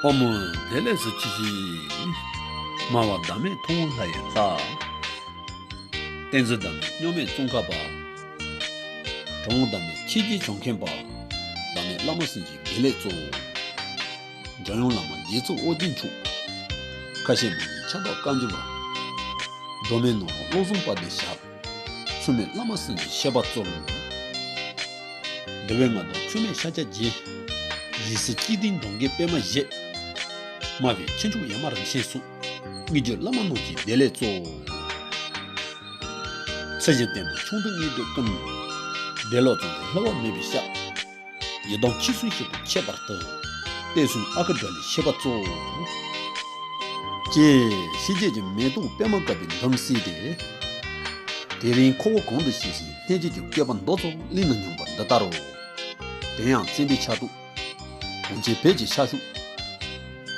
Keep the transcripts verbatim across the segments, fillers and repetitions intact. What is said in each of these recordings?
ཨོཾ་བདེ་ལེགས་སུ་མཆིས་ཤིག། སྨྲ་བ་ཟླ་མེད་མཐོང་བ་ལྷ་ཡི་ལྷ། བསྟན་འཛིན་ཟླ་མེད་སྨྱུག་མའི་ཙོང་ཁ་པ། གྲོང་ཟླ་མེད་ཆོས་ཀྱི་བྱང་ཁན་པ། ཟླ་མེད་བླ་མ་སེང་གེའི་དགེ་ལེགས་གཙོ། འཇམ་དབྱངས་བླ་མ་རྗེ་བཙུན་ཨོ་རྒྱན་མཆོག། ཁ་བཤད་མ་ཎི་ཕྱག་བདག་བཀའ་འགྱུར་བ། སྒྲོལ་མའི་ནོར་བུ་བློ་བཟང་དཔལ་ལྡན་ཞབས། མཚུངས་མེད་བླ་མ་སེང་གེའི་བཤད་པ་སྩོལ། འདུལ་བའི་མངའ་བདག་མཚུངས་མེད་ཤཱཀྱ་རྗེ། རིགས་སུ་སྐྱེས་ལྡན་འབྲོམ་སྐྱིད་པད་མ་བཞད། སྨྲ་བའི་ཁྱུ་མཆོག་ཡ་མ་རིན་ཆེན་སོགས། དངོས་བརྒྱུད་བླ་མ་རྣམས་ཀྱི་བདེ་ལེགས་གཙོ། ཚེ་གཞི་བརྟན་པོ་ཆུང་དུ་གཉེར་དུ་བསྐུལ། བདེ་ལོག་བཙོན་དུ་ལྷུ་བ་མེད་པའི་ཤ། ཡི་དམ་ཁྱེད་གསུང་ཤེས་པ་ཁྱད་པར་དུ། གཏེར་སྲུང་ཨ་ཁུ་དགྲ་ལྷའི་བཤད་པ་གཙོ། ཅེས་ཞི་རྒྱས་ཀྱི་མེ་ཏོག་པད་མ་བཀབ་པའི་འདུམ་སྲིད་དེ། དེ་རིང་ཁོ་བོ་གོང་དུ་བཤད་སའི་གནས་བརྒྱད་ཀྱི་བསྐལ་པ་མདོ་ཚོ་གླེང་ན་སྙམ་པ་འདི་ལྟར་རོ། དེ་ཡང་བཙན་པོའི་ཆ་ཐུག། གོང་ཆེན་བོད་ཀྱི་ཤར་ཕྱོགས།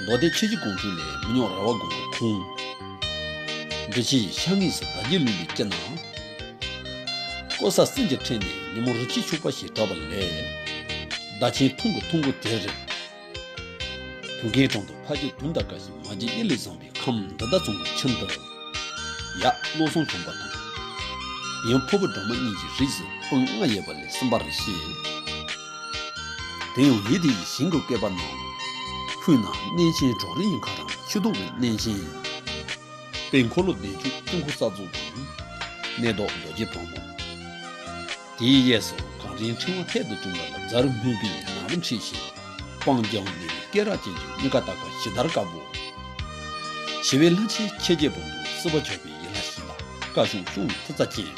མདོ་སྡེ་ཆོས་ཀྱི་དགོངས་འགྲེལ་ལས་མི་ཉག་ར་བ་དགོན་གྱི་ཁོངས། འབྲི་ཆུའི་ཤར་ངོས་སུ་ཟླ་རྒྱས་ལུང་པའི་དཀྱིལ་ན། ཀོ་ས་སྲིན་གྱི་ཁྲོད་ནས་ཉིན་མོ་རི་ཆུ་ཤུག་པ་ཞེས་གྲགས་པ་ལས། ཟླ་ཆེན་ཐུང་གི་ཐུང་གི་དེར། དུང་ཁའི་གྲོང་དུ་ཕ་རྒྱུད་དུང་དང་འགའ་ཞིག་མ་གྱུར་དབྱིབས་ལས་བཟང་བའི་ཁམས་འདི་ཟླ་བཙོང་གི་ཁྱིམ་དུ། ཡབ་བློ་བཟང་བྱམས་པ་དང་། ཡུམ་ཕུར་བུ་སྒྲོལ་མ་གཉིས་ཀྱི་རིགས་སུ་སྤུན་ལྔ་ཡོད་པ་ལས་གསུམ་པ་རེད་ཤེས། དེ་ཡང་ཡུལ་དེ་ཡི་ཞིང་གི་བསྐལ་པ་ནང་། ཕུག་ན་གནས་ཆེན་གྲོག་རི་ཡིན་ཁ་རང་ཆུ་ཐོག་གི་གནས་ཆེན། དཔལ་འཁོར་ལོ་བདེ་མཆོག་དཀྱིལ་འཁོར་གསར་རྫོགས་དང་། གནས་བདག་རྡོ་རྗེ་ཕག་མོ། དེའི་གཡས་སུ་གངས་རིའི་ཕྲེང་བ་ཐད་དུ་བརྐྱངས་པ་ལ་རྫ་རི་སྨུག་པོའི་ནགས་རི་འཁྲིགས་ཤིང་སྤང་ལྗང་ནེ་བའི་སྐེ་རགས་ཅན་གྱི་གཉིས་ཀ་ལྟ་ཁ་ཞི་དར་དཀར་པོ། ཞི་བའི་ལྷ་ཆེན་ཆེ་རྒྱལ་པོ་ནི་སྲིད་པ་ཆགས་པའི་ཡི་ལྷ་ཞིག་ལ་བཀའ་ཤོག་ཤོང་བའི་མཐུ་རྩ་ཅན།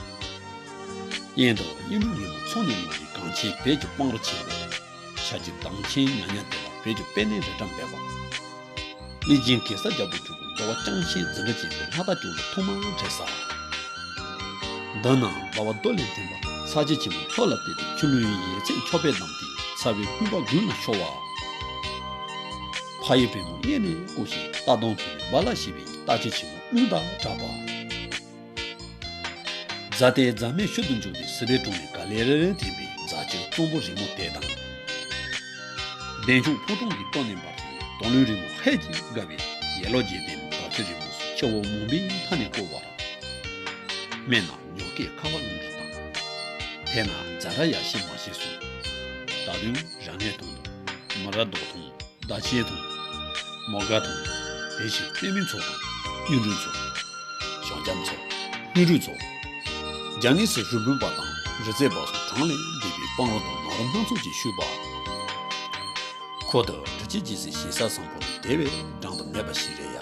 གཡོན་དུ་གཡུ་འབྲུག་ཉིན་མོ་མཚོ་ནས་ལོག་པའི་གངས་ཆེན་བོད་ཀྱི་སྤང་རི་ཆེན་པོ། ཤར་གྱི་མདངས་ཆེན་ཉག་ཉག་དེ་ལ་བོད་ཀྱི་པད་ནས་རི་བཀྲ་འབེབས་པ། ཨེ་ཅིན་གེ་སར་རྒྱལ་པོ་མཆོག་གི་འདོ་བ་ཅང་ཤེས་རྫུ་འཕྲུལ་ཅན་གྱི་ལྷ་དང་ཅོག་ལ་ཐོག་མར་འཕྲད་ས། འདི་ན་འབར་བ་རྡོ་ལས་འཐེན་པ་ཚྭ་ཁྱི་ཆེན་མོ་ལྷོ་ལ་བལྟས་ཏེ་ཆུ་ལུད་ཡོད་ཚད་འཁྱོག་པས་བསྡམས་ཏེ་ཚ་བའི་སྤུན་པ་དགུན་ལ་ཤོར་བ། ཕ་ཡི་བུ་མོ་གཡས་ནས་བསྐོར་ཞིང་རྟ་གདོང་ཐུག་ནས་རྦ་རླབས་ཞེས་པའི་རྟ་ཁྱི་ཆེན་མོ་གླུད་དང་གྲགས་པ། རྫ་སྟེང་རྫ་མའི་ཤུལ་དུ་འཇུག་སྟེ་སི་ཏའི་དྲུང་ནས་ག་ལེར་འཐེན་པའི་རྫ་ཆུ་གཙང་པོ་རིང་མོ་དེ་དང་། བདེ་མཆོག་ཕོ་བྲང་གི་སྟོད་ནས་འབར་ཏེ་དོང་ལུང་རིང་མོ་ཧད་ཀྱིས་བརྒལ་བའི་ཡར་ལོ་བརྒྱད་ལྡན་དར་ཆ་རིང་མོ་སུ་ཆུ་བོ་མུན་པའི་མཐའ་ནས་བསྐོར་བར། སྨད་ན་ཉོག་ཁའི་ཁ་བ་ལུང་དྲུག་དང་། ཐད་ན་རྫ་ར་ཡ་ཤེས་མ་ཤེས་སུ། ད་དུང་ར་ནས་དུང་དང་མ་ར་རྡོ་དང་། ཟླ་ཤེལ་དང་། མོ་དགའ་དང་། དེ་བཞིན་པད་མའི་མཚོ་དང་། གཡུ་འབྲུག་མཚོ། ཞང་རྒྱ་མཚོ། སྨིན་རུས་མཚོ། རྒྱ་ངོས་སུ་རི་བོ་པ་དང་རི་རྩེ་པ་སོགས་གྲངས་ལས་འདས་པའི་སྤང་རི་དང་ནགས་རི་སྣ་ཚོགས་ཀྱིས་བཞུགས་པ། ཁོ་ཐུག་འབྲི་ཆུའི་རྗེས་སུ་ཞེ་ས་བཟང་པོ་དེ་བས་འགྲངས་དུ་མེད་པ་ཞིག་རེད་ཡ།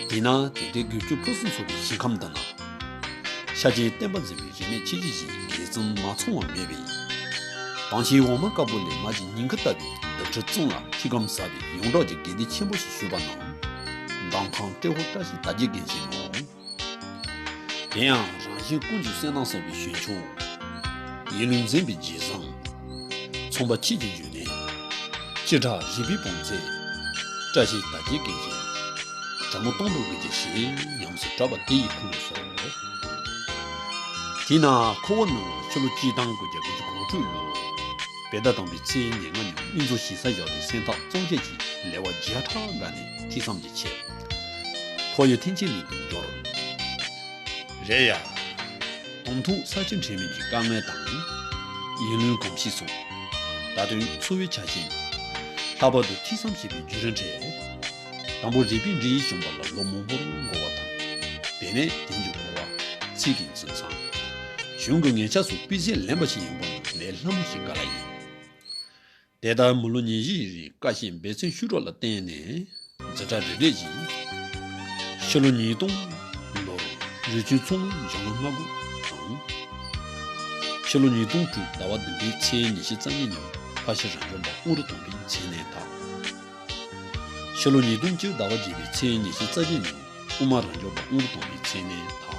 དེས་ན་དེ་ལྟའི་དགུ་བཅུ་ཕུན་སུམ་ཚོགས་པའི་ཞིང་ཁམས་འདི་ན། ཤཱཀྱའི་བསྟན་པ་འཛིན་པའི་རིས་མེད་ཆོས་བརྒྱུད་ཀྱི་དགེ་མཚན་མ་ཚང་བ་མེད་པས། དྭངས་ཤེལ་འོ་མ་དཀར་པོ་ལས་མར་གྱི་ཉིང་ཁུ་ལྟ་བུའི་འདུ་འཕྲིན་གཙང་ལ་ཐིག་སྐམ་ཟབ་པའི་ཡོངས་གྲགས་ཀྱི་དགེ་ལྡན་ཆེན་པོ་ཞིག་བཞུགས་པ་ན། མདངས་ཁང་ཏྲེ་ཧོར་བཀྲ་ཤིས་དར་རྒྱས་རྒན་གྱིས་ནོ། དེ་ཡང་རང་བཞིན་ཀུན་གྱི་གསལ་སྣང་གསལ་བའི་ཞོན་ཆུང་། ཡིད་བློ་འཛིན་པའི་རྗེས་བཟང་། ཚངས་པ་ཆོས་ཀྱི་འབྱུང་གནས། སྤྱི་བྲག་རིག་པའི་བང་མཛོད། བཀྲ་ཤིས་དར་རྒྱས་རྒན་གྱིས། གྲོགས་མོ་སྟོང་དང་དགུ་བརྒྱ་ཞེས་ཉམས་སུ་གྲགས་པ་དེ་ཡི་ཁོངས་སུ། དེས་ན་ཁོ་བོ་ནི་ཕྱི་ལོ་སྤྱི་ཟླ་དགུ་བརྒྱ་དགུ་བཅུ་གོ་དྲུག་ལོ། བོད་ཟླ་དང་པོའི་ཚེས་ཉེར་ལྔ་ཉིན་དབུ་འཛུགས་ཞེ་ས་བཞག་སྟེ་སེམས་ཐག་གཙང་བཅད་ཀྱིས་ལེ་བ་བརྒྱ་ཕྲག་འགའ་ནས་ཐོས་བསམ་གྱི་ཆེད། ཁོ་ཡི་ཐེངས་གཅིག་ལས་དུ་འབྱོར། རེད་ཡ། དང་ཐོག་ས་བཅུ་འཕྲད་མིན་གྱི་དཀའ་ངལ་དང་། ཡིད་བློའི་གོམས་གཤིས་སོགས། ད་དུང་འཚོ་བའི་ཆ་རྐྱེན། ལྷག་པར་དུ་ཐོས་བསམ་བྱེད་པའི་བརྒྱུད་རིམ་ཁྲོད། དང་པོ་རིག་པའི་འབྲས་ཡིས་བྱུང་བ་ལ་ལོ་མང་པོར་འགོར་བ་དང་། དེ་ནས་དོན་གྱི་གོ་བ། ཚིག་གི་འཛིན་མཚམས། གཞུང་གི་ངེས་ཆ་སོགས་སྤུས་ཚད་ལེན་པ་ཞིག་ཡོང་བར་ལས་སླ་མོ་ཞིག་ག་ལ་ཡིན། དེ་ལྟར་མི་ལོ་ཉི་བཞི་ཡི་རིང་དཀའ་སྤྱད་འབད་བརྩོན་ཤུགས་དྲག་ལ་བརྟེན་ནས་འཛིན་གྲྭ་རེ་རེ་བཞིན། ཕྱི་ལོ་ཉིས་སྟོང་ལོར་རུས་ཆེན་ཚོང་ལམ་འཇང་ལ་སྔ་དགོན་དང་། ཕྱི་ལོ་ཉིས་སྟོང་དྲུག་ཟླ་བ་བདུན་པའི་ཚེས་ཉི་ཤུ་རྩ་གཉིས་ཉིན་ཕ་ཤི་རང་སྐྱོང་པ་དབོན་རི་དམ་པའི་མཚན་གནས་དང་། ཕྱི་ལོ་ཉིས་སྟོང་བཅུ་ཟླ་བ་བརྒྱད་པའི་ཚེས་ཉི་ཤུ་རྩ་བརྒྱད་ཉིན་དབུ་མ་རང་སྐྱོང་པ་དབོན་རི་དམ་པའི་མཚན་གནས་དང་།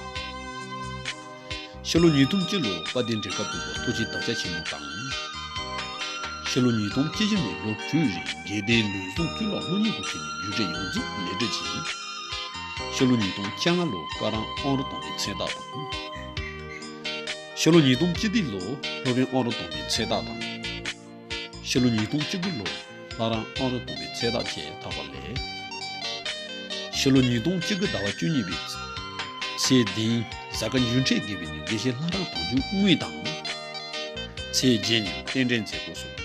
ཕྱི་ལོ་ཉིས་སྟོང་གཅིག་ལོར་དཔལ་ལྡན་འབྲས་དཀར་སྟོན་པ་ཐུགས་རྗེ་དར་ཆ་ཆེན་མོ་དང་། ཕྱི་ལོ་ཉིས་སྟོང་བཅུ་བཞི་ནས་ལོ་དྲུག་རིང་དགེ་ལྡན་ལུས་ཟུངས་ཀུན་ལ་ལྷུན་གཉིས་སུ་ཕྱིན་ནས་རྒྱུགས་སྤྲོད་ཡོངས་རྫོགས་ལེགས་གྲུབ་ཅིང་། ཕྱི་ལོ་ཉིས་སྟོང་བཅོ་ལྔ་ལོར་བཀའ་རམས་དབང་རུ་དམ་པའི་མཚན་རྟགས་དང་། ཕྱི་ལོ་ཉིས་སྟོང་བཅུ་བདུན་ལོར་སློབ་དཔོན་དབང་རུ་དམ་པའི་མཚན་རྟགས་དང་། ཕྱི་ལོ་ཉིས་སྟོང་བཅུ་དགུ་ལོར་ ལྷ་རམས་ཨང་རིམ་དང་པོའི་ཚེས་རྟགས་བཅས་ལྷག་པ་ལས། ཕྱི་ལོ་ཉིས་སྟོང་བཅུ་དགུ་ཟླ་བ་བཅུ་གཉིས་པའི་ཚེས་བདུན་གཟའ་སྐར་འགྱུར་འཕྲད་དགོས་པའི་ཉིན་དགེ་བཤེས་ལྷ་རམས་དོན་གཅོད་དངོས་དང་། ཚེས་བརྒྱད་ཉིན་རྟེན་འབྲེལ་མཛད་སྒོ་སོགས།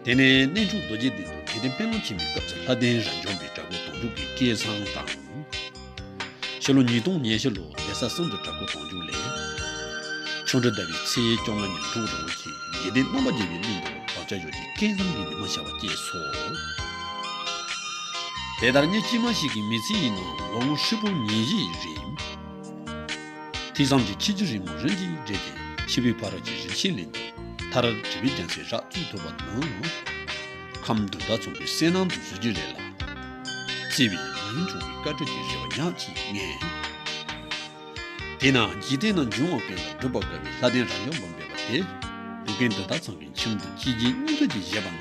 དེ་ནས་གནས་མཆོག་རྡོ་རྗེ་གདན་དུ་དགེ་ལྡན་དཔོན་སློབ་ཆེན་མོའི་སྐབས་སུ་ལྷ་ལྡན་རབ་འབྱམས་པའི་གྲྭ་སྐོར་དོན་གཅོད་ཀྱི་སྐལ་བཟང་དང་། ཕྱི་ལོ་ཉིས་སྟོང་ཉི་ཤུ་ལོར་གདན་ས་གསུམ་དུ་གྲྭ་སྐོར་དོན་གཅོད་ལས། ཆོ་འཕྲུལ་ཟླ་བའི་ཚེས་བཅོ་ལྔ་ཉིན་འབྲུག་རིན་པོ་ཆེ་དགེ་ལྡན་རྣམ་པར་རྒྱལ་བའི་གླིང་དུ་དམ་བཅའ་བཞག་རྒྱུའི་སྐལ་བཟང་གི་ཉི་མ་ཞག་པ་བཅས་སོ། དེ་ལྟར་ཉིན་གཅིག་མ་ཞིག་གི་མི་ཚེ་ཡི་ནང་ལོ་ངོ་ཧྲིལ་པོ་ཉི་བཞི་ཡི་རིང་། ཐོས་བསམ་གྱི་ཆུ་རྒྱུན་རིང་མོ་རིམ་གྱིས་འགྲིབ་ཅིང་འཆི་བའི་ཕ་རོལ་གྱི་རིན་ཆེན་གླིང་དུ་མཐར་གྲོལ་བའི་རྒྱལ་མཚན་རབ་བཙུགས་ཐུབ་པ་ནི། ཁམས་འདུན་ཟླ་ཚང་པའི་གསལ་སྣང་དུ་གཟིགས་རྒྱུ་རེད་ལ། བརྩེ་བའི་མ་ཡུམ་འཁྲུངས་པའི་བཀའ་དྲིན་གྱི་རེ་བ་ཉག་གཅིག་ངེས། དེས་ན་འཇིག་རྟེན་ན་འབྱུང་བ་ཀུན་ལ་སྒྲུབ་པར་དཀའ་བའི་ལྷ་ལྡན་རབ་འབྱམས་པ་འབད་པ་དེ། བོད་ཀུན་འདུན་ཟླ་ཚང་པའི་ཁྱིམ་དུ་སྐྱེས་རྗེས་སྙིང་ཐག་གིས་བཞེས་པ་ན།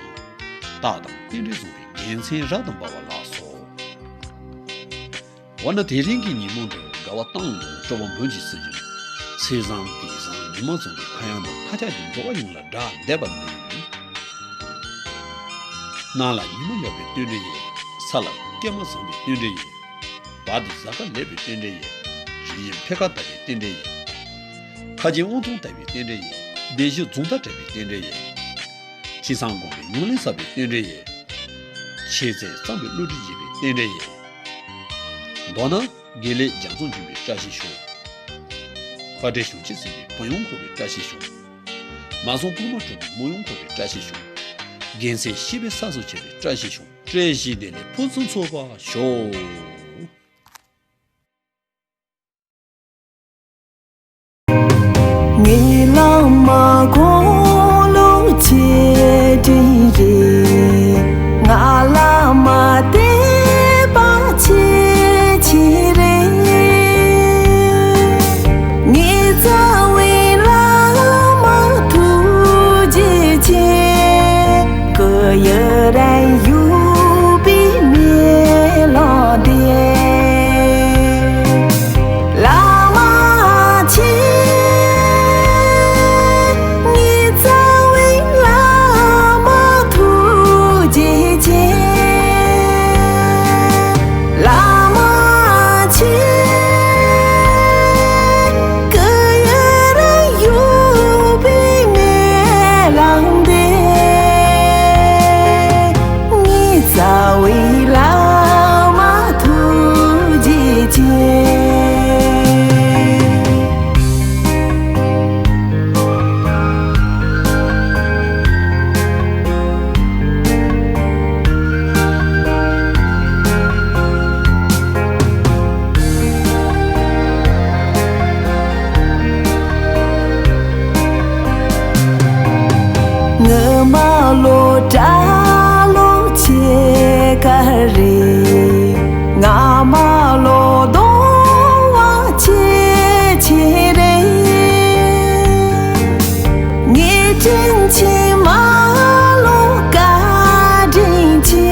རྟགས་དང་རྟེན་འབྲེལ་བཟང་པའི་དགེ་མཚན་རབ་ཏུ་འབར་བ་ལགས་སོ། འོ་ན་དེ་རིང་གི་ཉིན་མོ་འདིར་དགའ་བ་གཏམ་དང་སྤྲོ་བ་འབུམ་གྱིས་བསུ་ཞིང་། ཚེས་བཟང་དུས་བཟང་ཉི་མ་བཟང་གི་ཁ་གཡང་དང་ཁ་ཆག་གི་འགྲོ་བ་ཡོངས་ལ་བཀྲ་ལེགས་པ་ནི། གནམ་ལ་ཉི་མ་ཡོད་པའི་རྟེན་འབྲེལ་ཡིན། ས་ལ་སྐྱེས་མ་བཟང་པའི་རྟེན་འབྲེལ་ཡིན། བར་དུ་གཟའ་སྐར་ལེགས་པའི་རྟེན་འབྲེལ་ཡིན། རིགས་དབྱིབས་འཕེལ་ཁ་ལྟ་བའི་རྟེན་འབྲེལ་ཡིན། ཁ་རྗེ་དབང་ཐང་ལྟ་བའི་རྟེན་འབྲེལ་ཡིན། བདེ་གཤེགས་རྫོང་རྟ་བྲལ་བའི་རྟེན་འབྲེལ་ཡིན། ཁྱི་སང་དགོན་པའི་ཉམས་ལེན་བསགས་པའི་རྟེན་འབྲེལ་ཡིན། ཆེས་ཚད་གཙང་པའི་བློ་གྲོས་བརྗིད་པའི་རྟེན་འབྲེལ་ཡིན། མདོར་ན། དགེ་ལེགས་རྒྱ་མཚོ་འབྱུང་བའི་བཀྲ་ཤིས་ཤོག། དཔལ་སྤྲུལ་གཞུང་ཆེན་སྲིད་པའི་བུ་ཡོང་འཁོར་བའི་བཀྲ་ཤིས་ཤོག། མ་སོང་ཕུར་མ་གྲུབ་པའི་མོ་ཡོང་འཁོར་བའི་བཀྲ་ཤིས་ཤོག། རྒྱལ་མཚན་གཤེགས་པའི་ས་སུ་ཆེ་བའི་བཀྲ་ཤིས་ཤོག། བཀྲ་ཤིས་བདེ་ལེགས་ཕུན་སུམ་ཚོགས་པ་ཤོག། ངའི་བླ་མ་དགུང་ལོ་ཆེ་འདྲ་རེད། ང་བླ་མ་དད་པ་ཆེ་ཆེ་རེད། ངའི་རྩ་བའི་བླ་མ་ཐུགས་རྗེ་ཆེ། སྐུ་ཡི་རང་ཡུལ་པའི་མེ་ལོང་དེ། བླ་མ་ཆེ། ངའི་རྩ་བའི་བླ་མ་ཐུགས་རྗེ་ཆེ། བླ་མ་ཆེ། སྐུ་ཡི་རང་ཡུལ་པའི་མེ་ལོང་དེ། ངའི་རྩ་བའི་བླ་མ་ཐུགས་རྗེ་ཆེ། སྔོན་མ་ལོ་གྲྭ་ལོ་ཆེ་ག་རེད། སྔ་མ་ལོ་གདུང་བ་ཆེ་ཆེ་རེད། ངའི་དྲིན་ཆེན་མ་ལོ་བཀའ་དྲིན་ཆེ།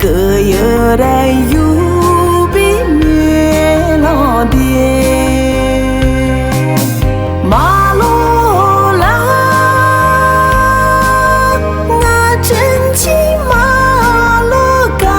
སྐུ་ཡི་རང་ཡུལ་པའི་མེ་ལོང་དེ། མ་ལོ་ལ། ང་དྲིན་ཆེན་མ་ལོ་བཀའ་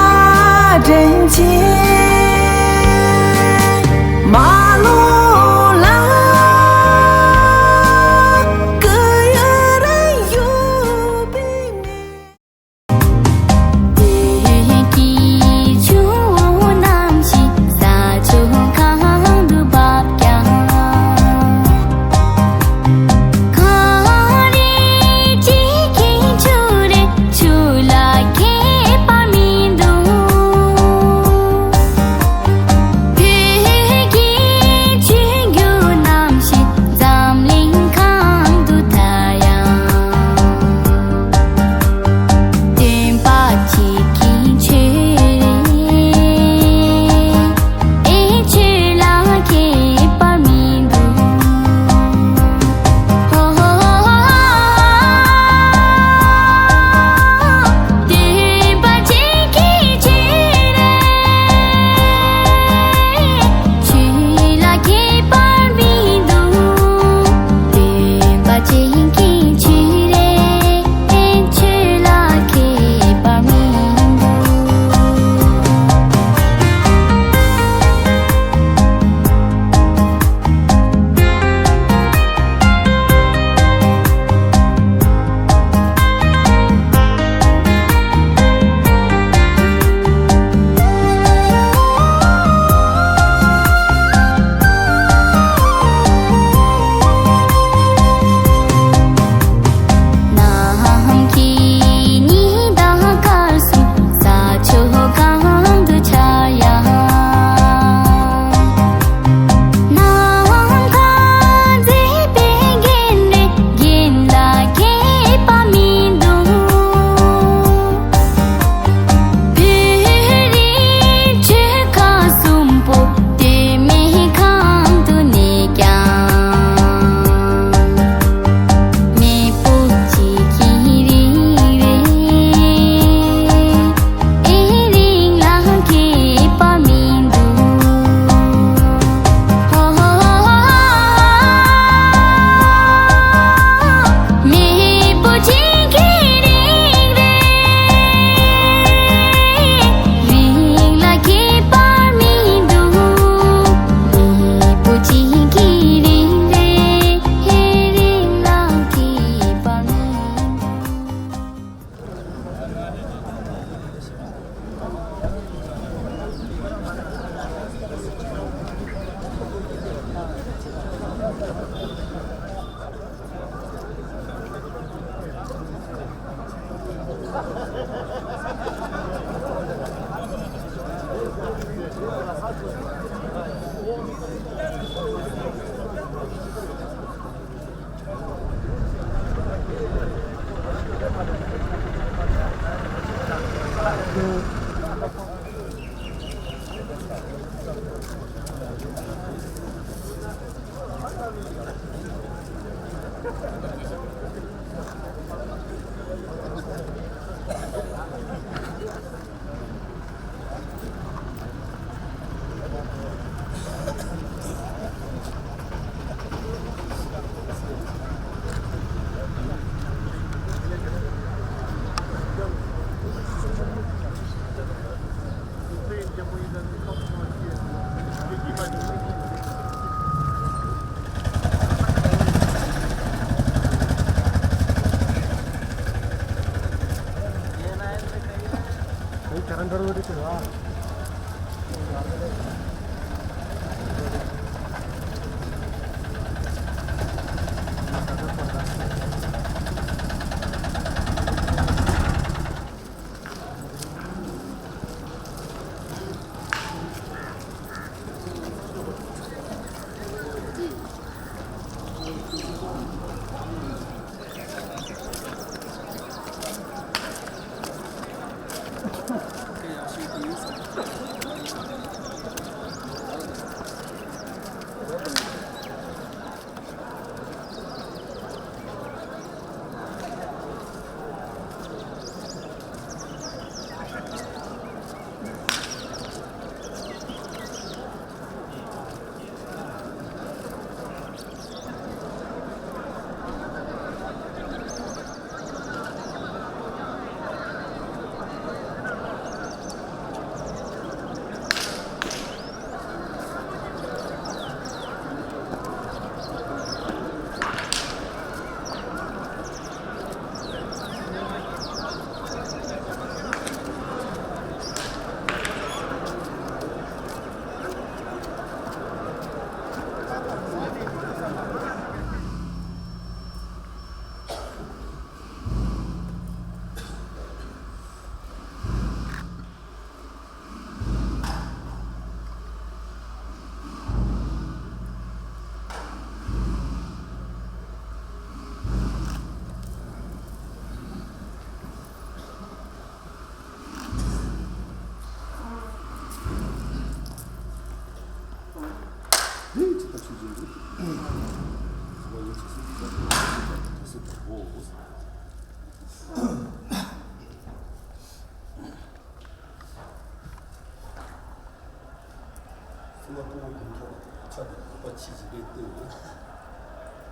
སེམས་པ་ལྟུང་བ་ཀུན་ཐོབ་ཆགས་པའི་ལྡོག་པ་ཕྱིས་ཀྱི་ལས་བརྟེན་ཡང་།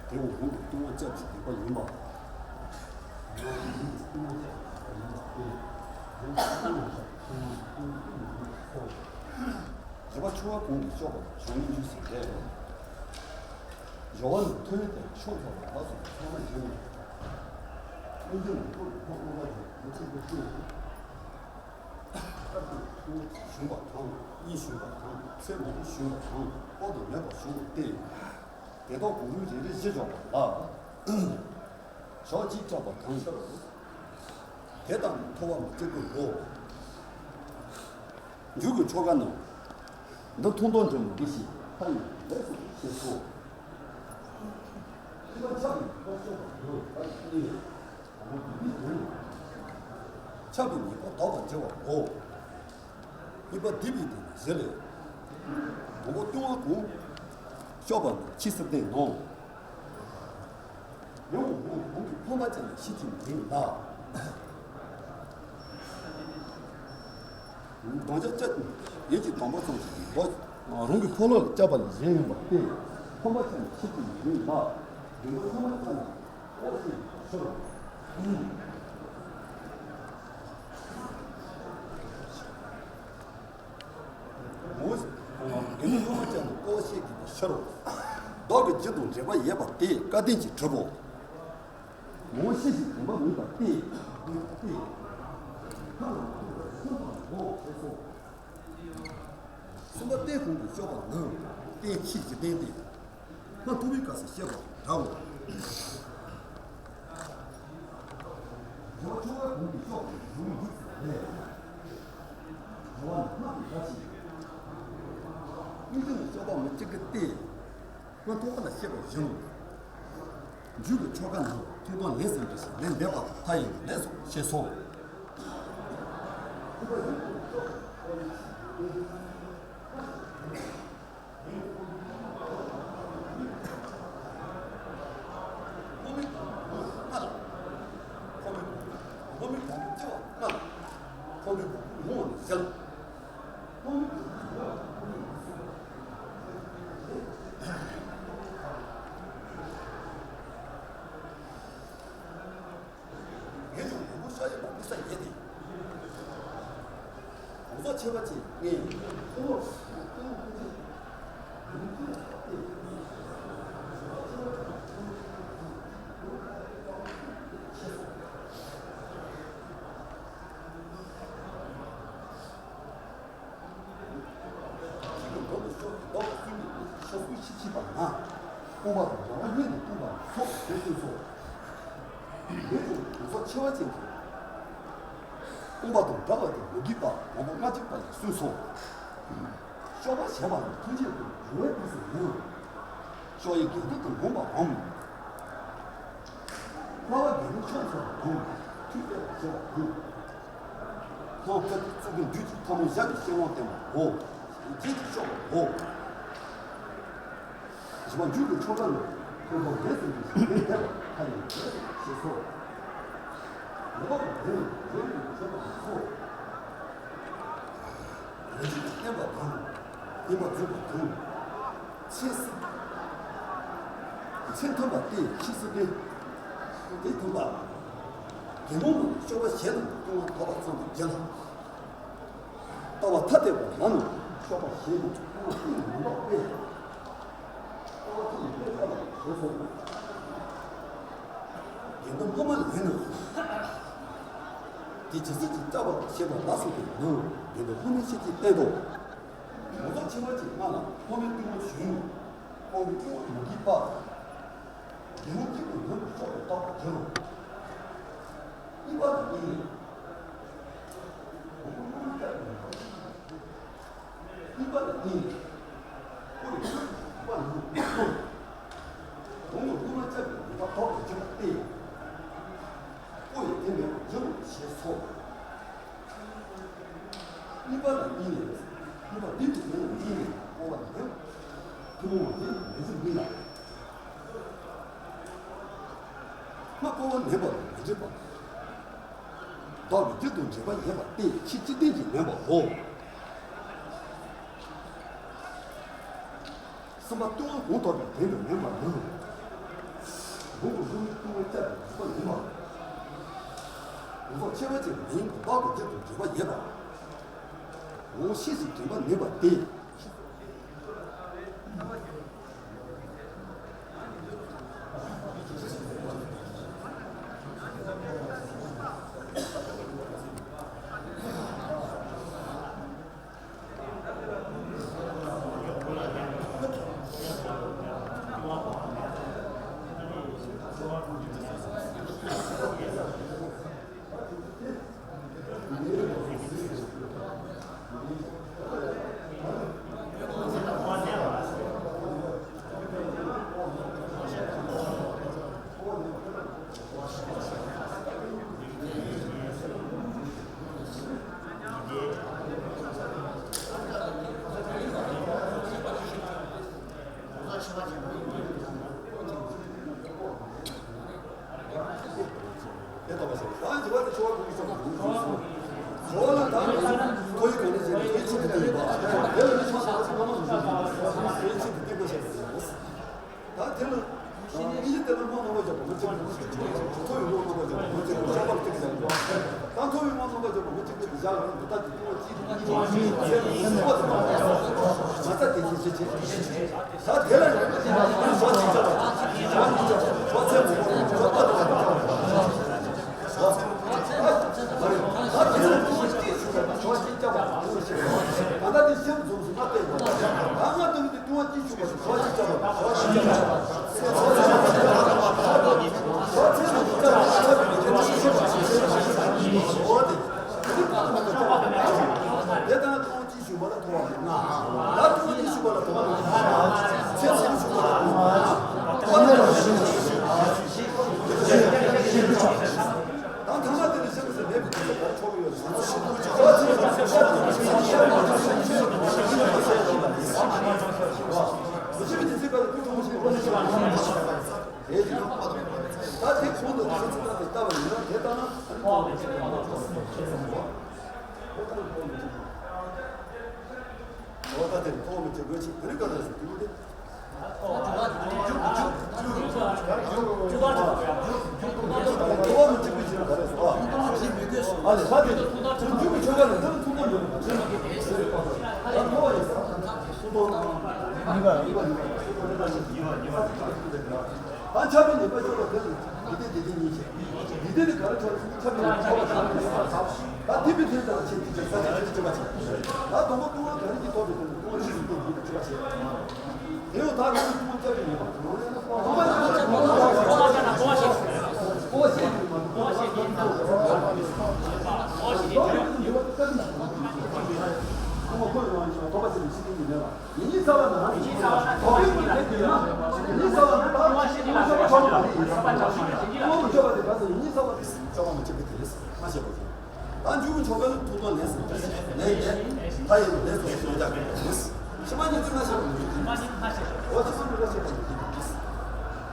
དེ་འོག་རང་གི་ལྟུང་བ་སྐྱབས་ཀྱི་ལྡོག་པ་ཡིན་པ། ལྟུང་བ་སྐྱབས་ཀྱི་ལྡོག་པ་ཡིན་པ་སྟེ། རང་གི་ལྟུང་བ་ཆགས་པའི་ལྡོག་པ་ཡིན་པ་སྟེ། སྦྱོར་བ་ཆུང་བ་གོང་གི་སྐྱོབ་པ་ལ་སྦྱོར་མི་འཇུག་ཟེར་ཏེ། སྦྱོར་བ་ནི་ཐོད་རྒལ་དང་ཕྱོགས་འཚལ་བ་ལ་སོགས་པ་ཚང་མ་ཡིན། དངོས་འབྱོར་ནི་ཐོབ་པའི་ཐོག་མངོན་པ་དང་མི་ཚེ་འདི་ཤེས། སྐབས་དེར་ཐུགས་ཞུམ་པ་དང་གཉིད་ཞུམ་པ་དང་ཚེ་མང་པོ་ཞུམ་པ་དང་དཔག་ཏུ་མེད་པ་བྱུང་བ་སྟེ། དེ་དག་གང་རུང་རེ་རེ་བཞི་འཇོག་པ་ལ། ཞག་གཅིག་བཅག་པ་གང་ཤར་རོ། དེ་ལྟར་ན་ཐོབ་པ་མི་སྐྱེ་དགོས་གོ། མཇུག་གི་ཆོ་ག་ནི། འདི་མཐོང་དོན་འདྲེན་པ་འདི་ཞེས་ཐ་སྙད་ལས་སུ་ཞེས་སོ། ཁྱད་པར་ཆགས་པའི་ཉེས་པ་སྐྱོབ་པར་འགྱུར་བ་ནི། ཆགས་པའི་ཉེས་པ་ལྡོག་པར་བྱེད་པའོ། དམིགས་པ་སྡིག་པའི་སྟེང་ནས་བཞི་ལས། དང་པོ་ལྟུང་བ་གང་སྐྱོབ་པ་ནི་ཕྱིས་སུ་བསྟན་ནོ། ཡང་འོག་གོང་གི་ཕོངས་པ་ཅན་ལ་ཤེས་བྱའི་མིང་ལ། དམ་བཅའ་བཅའ་ཡིད་ཀྱི་དམ་པ་ཙམ་ཞིག་གིས་རང་གི་འཁོར་ལོ་ལ་བཅའ་བ་ལས་གཞན་ཡིན་པ་སྟེ། ཕོངས་པ་ཅན་ལ་ཤེས་བྱའི་མིང་ལ། དེ་འདྲ་ཕོངས་པ་ཅན་ལ། ཨོ་ཤེས་ཤོར། ངོ་། དེ་ནི་སློབ་མ་ཅན་དུ་ལྟོ་ཤེས་ཀྱི་ཤར་རོ། བདག་གི་རྒྱུད་དང་འབྲེལ་བ་ཡོད་པ་དེ་སྐལ་ལྡན་གྱིས་གྲུབ་བོ། ངོ་ཤེས་ཤིང་དྲན་པ་མེད་པ་སྟེ། སྟེ། ཁ་ལ་ཐུག་པར་སེམས་པ་ངོ་ཤེས་སོ། གསུམ་པ་རྟེན་གང་གིས་སྐྱོབ་པ་ནི་རྟེན་ཕྱིས་ཀྱི་རྟེན་ཏེ། སྔར་ཐོབ་པའི་སྐབས་སུ་བཤད་པ་དང་འདྲའོ། སྦྱོར་བ་ཆུང་བ་གང་གིས་སྐྱོབ་པ་ནི་ཡུམ་འདི་ཟེར་ལས། སྦྱོར་བ་ནི་སྔགས་ཀྱི་བརྡ་ཞིག་དངོས་བསྟན་ནི་སྐྱོབ་པ་མི་གཅིག་གི་སྟེ། སྔར་ཐོབ་པ་ལ་བཤད་པ་བཞིན། མཇུག་གི་ཆོ་ག་ནི་མཐོང་དོན་ལས་སུ་འདྲི་ཞིང་ལན་འདེབས་པ་དང་མཐའ་ཡས་ནས་ལས་སོ་ཞེས་སོ། ཆེ་བ་ཅིག་ངས། མདོ་དང་ཤོ་མདོ་དང་སུན་གྱི་ཤ་སུན་ཤི་ཤི་པ་ན། སྤོང་བ་དང་འདྲ་བ་གཉིས་ནི་སྤོང་བ་སོགས་དེ་སུན་སོ། དེ་ཚོ་གོ་ས་ཆེ་བ་ཅན་གྱི་སྤོང་བ་དང་འདྲ་བ་དེ་མི་འགྱུར་བ་མང་པོ་སྔ་ཕྱི་བ་ལ་སུན་སོ། གཤོག་པ་བྱས་པ་ལ་ཐམས་ཅད་དུ་འབྱུང་བའི་དུས་སུ་ཡིན། གཤོག་ཡི་འགལ་འདུ་དང་ལོངས་པའམ། སྣང་བ་འགལ་འདུ་ཕྱོགས་སུ་དང་མཐུན་པར་བྱེད་པ་དང་། ལྷོ་ཁ་ཐུག་ཚུགས་ཀྱི་འདུས་ཀྱི་ཐ་མོ་ཞབས་ཀྱི་ཤེས་དབང་བསྟན་པའོ། རྗེས་ཀྱི་ཤོག་པའོ། བཞི་པ་མཇུག་ཏུ་ཆོ་ག་ལ་ཐོག་མར་རྒྱས་སུ་འདུས་ཤིང་ལས་འདས་པ་མཐའ་ཡས་རྒྱས་སུ་ཞེས་སོ། ལས་འཕགས་པ་དེ་ནི་རྗེས་ལུས་བྱེད་པ་སོ། རང་རྒྱུད་ཀྱི་བརྟན་པ་དང་། བརྟན་པ་འཛུགས་པ་དང་། ཚེ་སྲིད། ཚེ་མཐུན་པ་སྟེ་ཕྱི་སྲིད་དེ། དེ་མཐུན་པ། དེ་མོ་མ་གཤོག་པ་བཞི་དང་ལྟུང་བ་དག་པ་ཙམ་དུ་བརྒྱན་ལ། ལྟ་བ་ཐ་དད་པ་ལ་ནི་གཤོག་པ་བཞི་དང་ལྟུང་བ་གཏིང་མི་འདོགས་པས། ལྟ་བ་ཐ་མི་དད་པ་ལ་ཞེས་སོ། དགེ་འདུན་ལྷག་མ་ལས་ནི། དེ་ཇི་སྲིད་ཅིག་བཅའ་བ་ཞེས་པ་ལ་སོགས་པའི་ནང་དགེ་འདུན་ལྷག་མའི་ཤེས་བྱེད་བསྟན་ཏོ། ལོ་ཙཱ་ཆེ་བ་ཅིག་ལྔ་ལ་ལྷག་མའི་ལྟུང་བ་གཞུང་། དབང་པོའི་ལྟུང་བ་མི་བགྱིད་པ། དགེ་སློང་གཅིག་ཏུ་ནོར་བུ་གཤོག་པས་བཏགས་པར་འགྱུར་རོ། གཉིས་པ་ལ་གཉིས་ནས། དབང་པོ་ལྷག་མ་བཅའ་བའི་ནང་། གཉིས་པ་ལ་གཉིས་ནས། ཀུ་རེ་གཉིས་པ་ལ་གཉིས། དབང་པོ་ལྷག་མ་བཅའ་བའི་ནང་བ་ལྡོག་པར་འགྱུར་བ་སྟེ། ཀུ་ཡི་དེ་མེད་པར་འགྱུར་རོ་ཞེས་སོ། གཉིས་པ་ལ་གཉིས་ནས། གཉིས་པ་འདི་ནི་མེད་ལ་གཉིས་ནས་སྤོང་བ་ལ་འདོད། ཐུན་མོང་མ་ཡིན་མི་འཇིགས་མིན་ལ། སྔ་སྤོང་བ་མེད་པ་ལ་མི་འཇིགས་པ། བདག་གི་རྒྱུད་དུ་འདྲེས་པ་ཡིན་པ་སྟེ་ཕྱི་སྤྱི་ལྡན་གྱི་མིན་པའོ། གསུམ་པ་ལྟུང་བ་ངོ་ཐོག་པའི་དོན་དུ་མིན་པར་ནི། ལུང་གི་ལུང་ནི་ལྟུང་བའི་སྐྱབས་ཀྱི་འཇུག་པ་ཡིན་པ། ལུང་ཚོགས་ཆེ་བ་ཅན་མིན་པ་བདག་གི་རྒྱུད་དུ་འདྲེས་པ་ཡོད་པ། ངོ་ཤེས་ཤིང་དྲན་པ་མེད་པ་སྟེ། དེ་ལྟ་བ་ཞིག་ད་འཇིག་པ་དེ་ཆོ་ག་གོ་གི་སོང་། ཆོ་ག་ལ་ད་ཐོ་ཡིག་གོ་ནས་བྱས་ནས་ཐོ་ཡིག་ཆེན་པོ་དེ་ཡིན་པ། དེ་ལ་ནི་ཆོ་ག་ཚོ་མ་མ་བཟོ་བཟོ་ཐོ་ཡིག་ཆེན་པོ་དེ་མ་བྱས་པ་ཡིན། ད་དེ་ལ་ཨིན་ཇི་དེ་ལ་དམག་རྣམ་པ་བརྒྱ་བུ་མོ་གཅིག་གིས་ཐོ་ཡིག་ལོག་རྣམ་པ་བརྒྱ་བུ་མོ་གཅིག་གིས་ཤོག་པ་གཅིག་བཞག་ཡོད། ད་ཐོ་ཡིག་དམག་རྣམ་པ་བརྒྱ་བུ་མོ་གཅིག་གིས་བཞག་ཡོད། འདི་ལྟ་དེ་ཐོ་གཅིག་གཉིས་གཉིས་གཉིས་ཚེ་ལ་སུ་པ་དེ་མ་ཚ་དེ་ཚེ་ཆེ་ཆེ། ད་དེ་ལ་ཡང་ཞོག་གཅིག་བཅག་པ། ཞོག་གཉིས་བཅག་པ། ཞོག་ཚེ་མོ་ཞོག་པ་དེ་མ་ཚ། ད་དེ་ལ་ཐོ་གཅིག་ཞུ་བ་དང་ཞོག་གཅིག་བཅག་པ། ད་ལྟ་དེ་ཤེས་རབ་འཛོམས་སུ་མ་བསྟན་པ། ད་ང་དང་དེ་ལྟུང་བ་གཅིག་ཞུ་བ་དང་ཞོག་གཅིག་བཅག་པ། ཞོག་གཅིག་བཅག་པ། ཞོག་ཚེ་མོ་བཅག་པ། ཞོག་དེ། དེ་ལྟར་ན་ལྟུང་བ་གཅིག་ཞུ་བ་ལ་ཐོ་བ་ལ་ང་། ད་ལྟུང་བ་གཉིས་ཞུ་བ་ལ་ཐོ་བ་ལ་ང་། ཚེ་ཚེ་ཞུ་བ་ལ་ཐོ་བ་ལ་ང་། ད་ཐ་མ་དེ་ནི་ཤེས་པ་ཟེར་མེད་པའི་དུས་སུ་བར་ཆོག་གི་ཡོད་ཟེར། མི་ཤེས་པའི་དུས་ཚོད་ག་ལ་ཀུན་འཁྲུག་མ་ཤེས་པ་ལ་ཤེས་པ། དེ་ཡིན་ད་དེ་གོང་དུ་ཚིག་ཚིག་ཐག་ཏུ་བལྟ་བ་ཡིན་ན་དེ་ལྟ་ན་ཨ་ནི་ཐོག་མ་ཅིག་ཡོང་བ་ཐོག་མ་ཅིག་ཡོང་བ། འོ་ད་དེ་ཐོག་མ་ཅིག་དགོས་ཆེད་དེ་ནི་ག་རེ་ཟེར་དུས་དེ། ཐོག་མ་ཅིག་དགོས་ཆེད་ག་རེ་ཟེར་བ། ཨ་ལས་ད་དེ་མཇུག་གི་ཆོ་ག་ལ་འདི་ལ་ཐུགས་སྣང་ཡོད་པ་མ་ཟད། ད་ཆ་མེད་ཉེས་པ་ཤོར་བ་དེ་ལ་འདི་ལྟའི་བདེ་སྐྱིད་གཉིས་བྱས། འདི་ལྟའི་དེ་ག་རེ་ཆོག་ཆ་མེད་ཉེས་པ་ཤོར་བ་ཆགས་པ་ད་དེ་བི་དེ་ལྟར་ཆེ་དེ་ལྟར་ས་ཆ་དེ་ཆེ་བ་བྱས། ད་དང་པོ་ལྟུང་བ་ག་རེ་གྱིས་ཐོབ་པའི་དོན་དུ་ལྟུང་བ་ཆེ་ཞིང་བསྟན་འདི་ལ་ཆེ་བ་བྱས། དེ་ཡང་ད་རང་གི་ལྟུང་བ་ཆ་མེད་ཉེས་པ། ལྟུང་བ་ཆེ་ཉེས་པ། ལྟུང་བ་ཆེ་ཉེས་པ། ཡིན་གཉིས་ཚ་བ་ན། ཡིན་གཉིས་ཚ་བ་ན། ཡིན་གཉིས་ཚ་བ་ན། ད་ཡིན་གཉིས་ཚ་བ་ན། ད་ཡིན་གཉིས་ཚ་བ་ན། ད་ཡིན་གཉིས་ཚ་བ་ན། ད་ཡིན་གཉིས་ཚ་བ་ན། ད་ཡིན་གཉིས་ཚ་བ་ན། ད་མཇུག་གི་ཆོ་ག་ལ་ཐུགས་དམ་ལས་སུ་ལས་ཡས་མཐའ་ཡས་ལས་སུ་ཤོང་རྒྱག་གི་ཕྱི་མ་གཉིས་ཀྱི་སྔ་ཞབས་ཀྱི་འཇུག་གི་འོ་ཕྱི་མ་གཉིས་སྔ་ཞབས་ཀྱི་འཇུག་གི་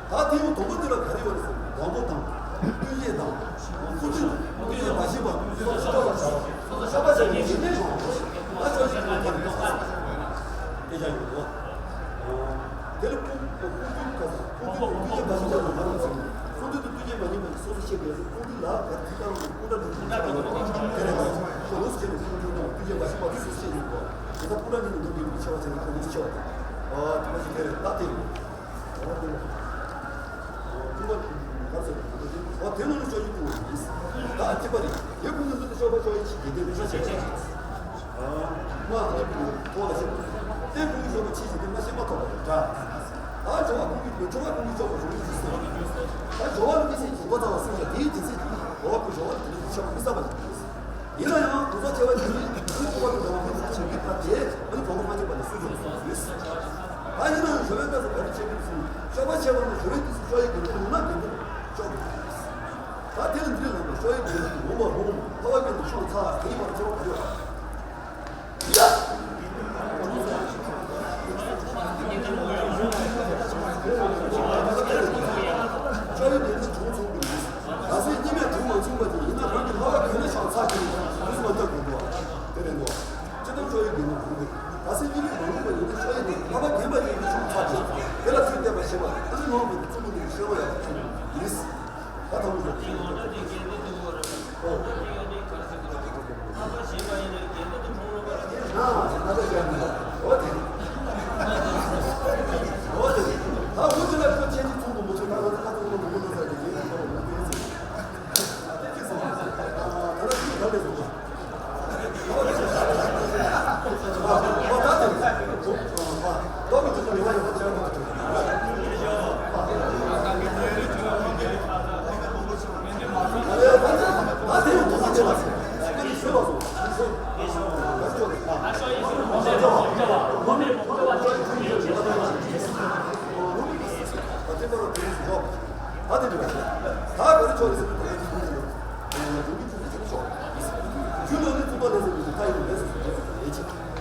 ད་དེ་ཡང་དང་པོ་འདི་ལ་ག་རེ་ཡོད་རེད་ཟེར་ན་སྡོང་པོ་དང་། ཀུན་ཤེས་དང་། ཀུན་ཤེས་ཀུན་ཤེས་མ་ཤེས་པ་སོགས་སུ་སྐྱོབ་པར་བྱ་བ་སོགས་སུ་སྐྱོབ་པར་བྱ་བའི་ཡིན་གནས་སོགས་དེ་ལ་ཡོད་དོ། དེ་ལ་ཀུན་ཀུན་ཀུན་ཀ་ཀུན་ཀུན་ཀུན་ཀུན་མ་ཡིན་པ་ལ་མ་རུང་ཟེར་ནས་ཀུན་ཀུན་དུ་ཀུན་ཀུན་མ་ཡིན་པ་ལ་སོ་སོ་ཤེས་པའི་ཀུན་ཀུན་ལ་ག་ཐིག་ཀ་ཀུན་ཀྲ་ཀུན་ཀྲ་ཀུན་ཀྲ་དེ་ལས་མ་ཤོ་ལོ་སུ་ཆེ་ནས་ཀུན་ཀུན་དང་ཀུན་ཀུན་མ་ཤེས་པ་དེ་སོ་སོ་ཤེས་ཡིན་གོ། དེ་ལ་ཀུན་ཀྲ་ནི་ནི་ཀུན་ཀུན་ཆེ་བ་ཆེ་ནས་ཀུན་ཀུན་ཆེ་བ་དང་། ཨ་དེ་མ་ཤེས་དེ་རེད་ད་དེ་རེད། ཀུན་ཀུན་ག་ཟེར་ནས་དེ་ནང་ལ་ཤོ་ཡིན་ཀུན་ཀུན་ཡིན། ད་ཨ་ཐིག་པ་རེད། དེ་ཀུན་ཀུན་དུ་ཤོ་པ་ཤོ་ཡིན་ཆེ་དེ་དེ་རེད་ཤེས་བྱ། ལྔ་ནི་ཐོག་ལ་ཤེས་པ། ལྟས་ཀུན་གྱི་ཤོ་པ་ཆེ་ཞིང་དེ་མ་ཤེས་མ་ཐོག་པ་དང་འདྲ། ད་སྦྱོར་བ་ཀུན་གྱི་སྦྱོར་བ་ཀུན་གྱི་ཤོ་པ་ཞུགས་ཀྱི་ཟེར། ད་སྦྱོར་བ་ལ་མི་སྲིད་ཀྱི་མགོ་ཚ་བ་སེམས་ཤ་དེའི་དེ་ཚེ་ཀྱི་སྦྱོར་བ་ཀུན་སྦྱོར་བ་ལ་དེ་ནི་ཤོ་པ་མི་ཟ་བ་ཞིག་ཡིན། ཡིན་ན་ཡང་གོ་ས་ཆེ་བ་དེ་ནི་ཀུན་སྦྱོར་བ་ཀུན་སྦྱོར་བ་ཀུན་གྱི་ཆེ་བའི་ཐབས་དེ་ཨ་ནི་གོ་མ་ཆེ་བ་ནི་སུ་ཡོང་སོང་ཡོད། ད་ཡིན་ན་ཡང་ཞོ་བའི་སྐབས་སུ་ག་རེ་བྱེད་དགོས་སུ་ཤོ་པ་ཆེ་བ་ནི་ཞོ་བའི་དུས་སུ་ཤོ་ཡི་དགོས་ཀུན་ན་དགོས་འདུག་ཤོ་དགོས། ད་དེ་ལ་འདིར་ལངས་པ་ཤོ་ཡི་དགོས་འདུག་ངོ་མ་ཧོ་ཧོ་ཁ་བ་ཀུན་ཏུ་ཤོ་ཚ་དེ་ཡི་བར་ཆེ་བ་ག་རེ་ཡོད།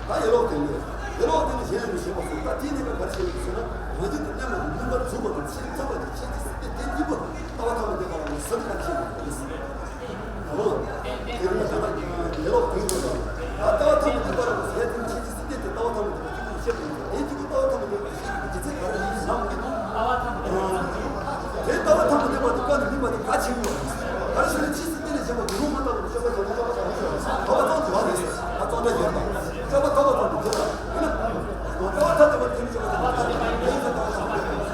ད་ཡ་ལོག་དེ་ནས་ཡ་ལོག་དེ་ནས་གཞན་ཡང་མི་ཤེས་པ་སོགས་ད་དེའི་གནས་སྐབས་ག་རེ་བྱེད་དགོས་ཟེར་ན་རང་རྒྱུད་དུ་གནས་མ་ནུས་པར་རྫུས་པ་དང་ཕྱིར་ཐར་པ་དང་ཕྱིར་ཏི་སི་ཏེ་དེ་གཉིས་པོ་ལྟ་བ་ཐ་མ་དེ་ག་ལ་ཟེར་ག་རེ་བྱེད་དགོས་ཟེར། ཨོ། དེ་རིང་ད་ལྟ་ཡ་ལོག་དེ་ཡོད་ལ། ད་ལྟ་བ་ཐ་མ་དེ་ག་ལ་ཟེར་དེ་ཕྱིར་ཏི་སི་ཏེ་དེ་ལྟ་བ་ཐ་མ་དེ་ག་གཅིག་པུ་བཤད་དགོས་དེ་གཅིག་པུ་ལྟ་བ་ཐ་མ་དེ་ག་ཤེས་ཀྱི་ཚེ་ག་རེ་ཡིན་ནམ་གྱི་དེ་ལྟ་བ་ཐ་མ་དེ་བ་དེ་ཀ་ནས་མིན་པ་དེ་ག་བྱེད་དགོས་ག་རེ་ཟེར་ན་ཕྱིར་ཏི་སི་ཏེ་ནས་བྱེད་པ་དེ་ལུང་མ་བཏང་བར་ཤོ་ལ་བྱེད་ན་ཤོ་ལ་བྱེད་ན་ཤོ་ལ་བྱེད་ན་ལྟ་བ་ཐ་མ་དེ་བ་རེད་ཟེར་ད་ཙང་ད་ཡོད་པ། སྤྱོད་པ་ཐོབ་པ་དང་དེ་ལ་ཡིན་ན། ལྟ་བ་ཐ་དད་པ་དེ་ནི་སྤྱོད་པ་ཐོབ་པ་དང་དེ་ལ་ལྟ་བ་ཐོབ་པ་དང་དེ་ལ་ཡིན་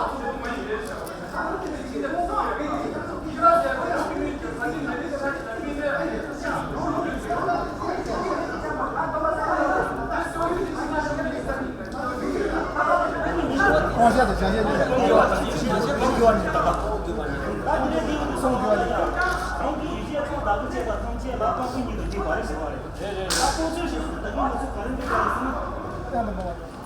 ན། ད་པ་ཕི་གཉིས་དང་གཅིག་པ་རེད་ཟེར་བ་རེད། རེད་རེད། ད་ལྟོ་ཚོད་ཞིག་ད་གིན་ང་ཚོ་ག་རེ་འདི་ག་རེ་ཟེར་ན། ཡང་དུ་འགྲོ་བ་རེད།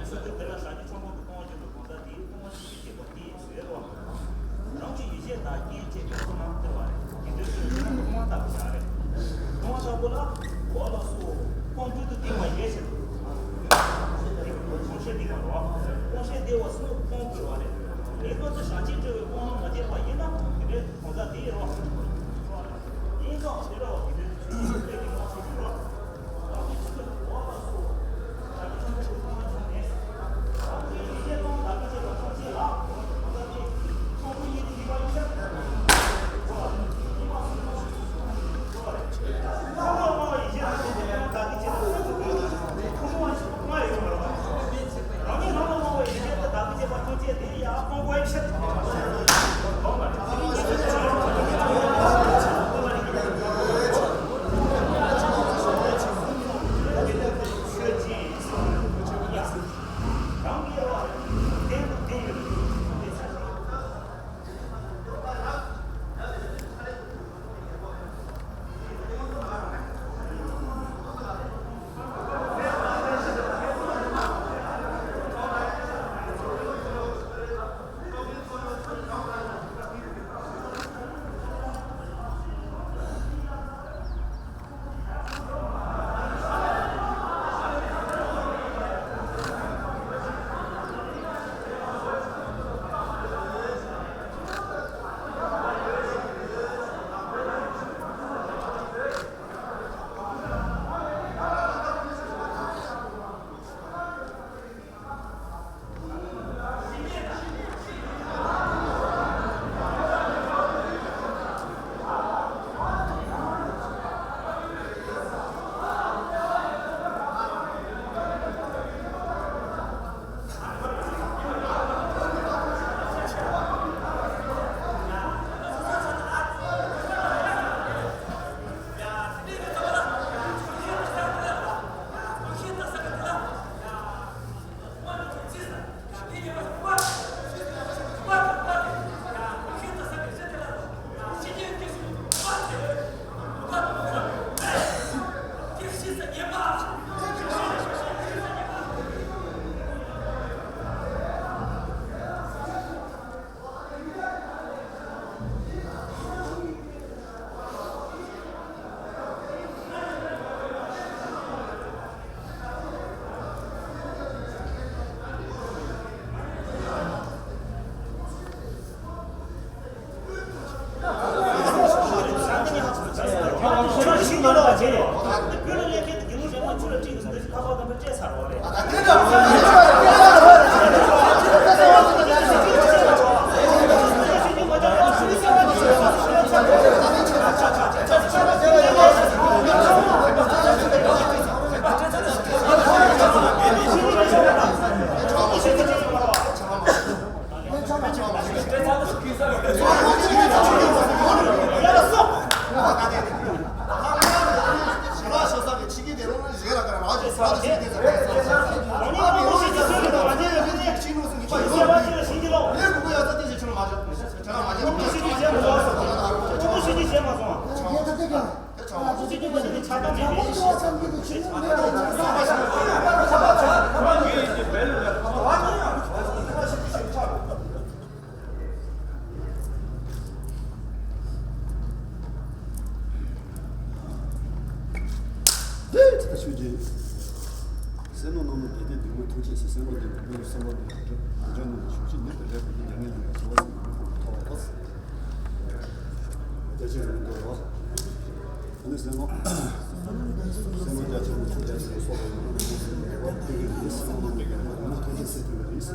སོ་སོའི་དེ་ལ་བྱ་རྒྱུ་ཆོམ་པོ་དུ་གཏོང་བ་བརྒྱུད་དུ་གང་ཟག་དེའི་ལྟུང་བ་ཤེས་བྱེད་པ་དེ་ཡོད་རོ། རང་གི་ཡིད་བྱེད་དང་རྐྱེན་བྱེད་པའི་ཚོགས་རྣམས་སྟེར་བ་རེད། དེ་འདྲའི་ཚུལ་ལ་ལྟུང་བ་ལྟ་བུ་བྱ་རེད། ལྟུང་བ་ལྟ་བུ་ལ་འོ་ལ་སོགས་སྤོང་བརྒྱུད་དུ་ལྡིང་བ་ཡོད་ཕྱིར། སྤོང་བྱེད་ལྡིང་བ་རོ། སྤོང་བྱེད་བདེ་བ་གསུམ་སྤོང་དགོས་པ་རེད། ངེས་པར་དུ་བྱ་བྱེད་སྤྲོས་པའི་སྤོང་བླང་མ་བྱས་པ་ཡིན་ན་དེ་འདྲའི་གང་ཟག་དེ་ཡིན་རོ། ཡིན་ཙང་དེ་འདྲ་བ་དེ་འདྲའི་ཚུལ་ལ་ལྟུང་བ་ཤེས་བྱེད་རོ། ད་ཆོས་ཀྱི་སེམས་ནང་ནང་ལ་དེ་དེ་འདུས་མ་ཐུག་ཅེས་སེམས་པ་འདུས་མ་ཐུག་སེམས་པ་འདུས་མ་ཐུག་འདུས་མ་ཐུག་ནི་དེ་འདྲ་དེ་འདྲ་མེད་ཡིན་པ་ཞུ་བ་སེམས་ཀྱི་ཐོག་ལ་ཐོག་བ་ཐོག་བ་ཐོག་བ། ཨ་ནི་སེམས་ནང་སེམས་ནང་རྒྱ་ཆེན་པོ་ཐུགས་རྒྱ་ཆེན་པོ་སོགས་པའི་ཡོན་ཏན་ཐུགས་ཀྱི་ཡོན་ཏན་སེམས་ནང་ནས་ཀྱང་ཡོན་ཏན་ཐུགས་རྒྱ་ཆེན་པོ་ཡིན།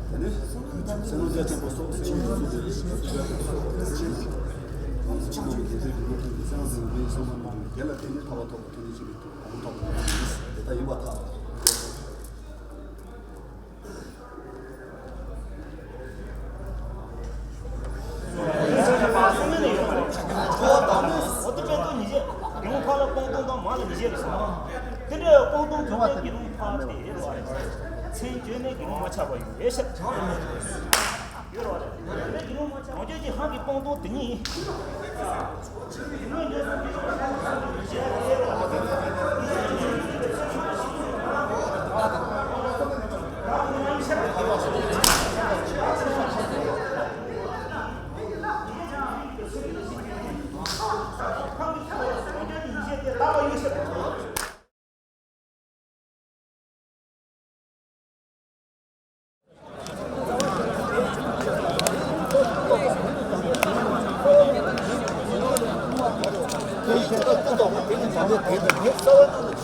དེ་ནས་སེམས་ནང་རྒྱ་ཆེན་པོ་སོགས་སེམས་ནང་ཐུགས་རྒྱ་ཆེན་པོ་སོགས་སེམས་ནང་ཐུགས་རྒྱ་ཆེན་པོ་སེམས་ནང་ཐུགས་རྒྱ་ཆེན་པོ་སེམས་ནང་ཐུགས་རྒྱ་ཆེན་པོ་དེ་ལ་བརྟེན་ནས་ཐར་པ་ཐོབ་པ་ཐོབ་ནས་ཅི་མི་ཐུབ་གོང་ཐོབ་པ་ཐོབ་ནས་དེ་ལྟ་ཡིན་པར་ཐལ། འོ་དེ་བས་ཏོ་ཉིད་ཀྱི་དགེ་སློང་ཕར་ལ་སྤོང་ལྟུང་དང་མར་ལ་ཉེས་བྱས་ལ་སོགས། དེ་འདྲའི་སྤོང་ལྟུང་དུ་མའི་དགེ་སློང་ཕར་དེ་ཡོད་རེད། མཚན་བརྗོད་མེད་དགེ་སློང་མ་ཆགས་པ་ཡོད་ཤག་ཡོད་རེད། དེ་འདྲའི་དགེ་སློང་མ་ཆགས་གང་བྱས་ཀྱི་ཧང་གི་སྤོང་ལྟུང་དེ་ཉིད། དེ་ནས་འདི་ཚོ་དེ་ཚོ་དེ་ཚོ་དེ་ཚོ་དེ་ཚོ་དེ་ཚོ་དེ་ཚོ།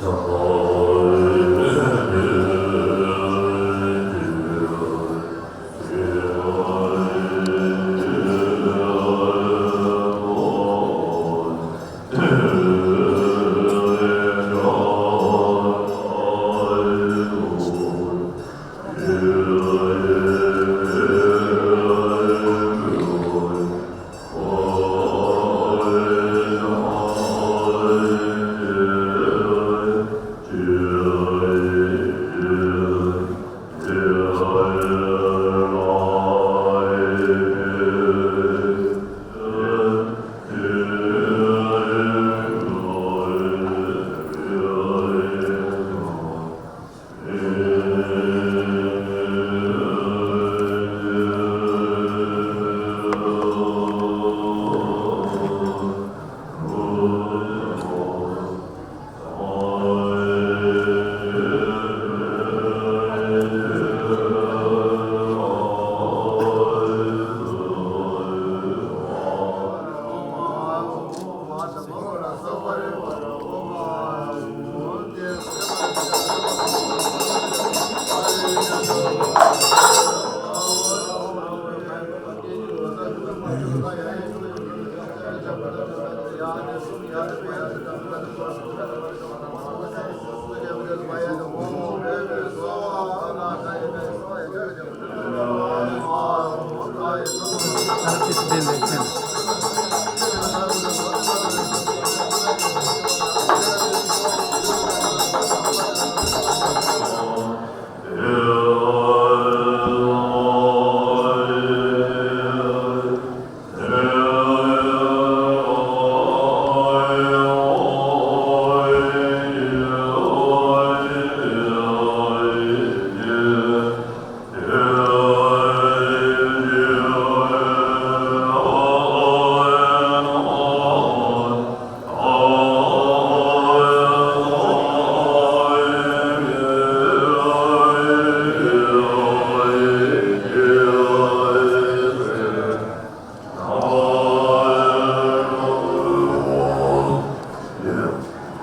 ཐ་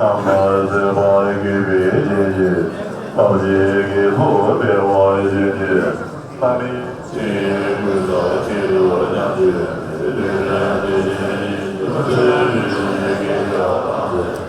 མ་བཟོད་པ་གུས་པས་བྱིན་གྱིས་བརླབ་ཕྱིར་དཀྱིལ་འཁོར་སྤེལ་བར་ཞུ་ནས། ལྷ་མིའི་ཆོས་སྐུ་ཚོགས་གཅིག་ཏུ་མཉམ་བཞུགས་ནས། ལུས་ལ་དེ་བཞིན་ཉིད་དུ་བརྩོན་འགྲུས་ཀྱི་དགེ་བ་བསགས་ཏེ།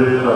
ཡ།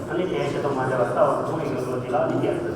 ཨ་ནི་དེ་ཤེས་རྟོགས་མ་བྱས་པར་ལྟ་བ་མཐོང་བའི་ཡོད་དོ་དེ་ལ་ནི་སྐྱེ།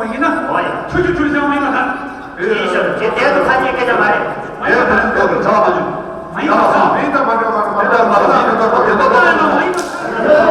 བ་ཡིན་ན། འོ་ཡ། ཆུ་ཆུ་ཆུ་ཆུ་མིན་ན་ད། ཡིན་ཞབས་ཀྱི་དེ་ཚོ་ཁ་ཉེས་སྐད་ཆ་མ་རེད། མ་ཡིན་པ། མ་ཡིན་པ། མ་ཡིན་པ། མ་ཡིན་པ། མ་ཡིན་པ། མ་ཡིན་པ། མ་ཡིན་པ།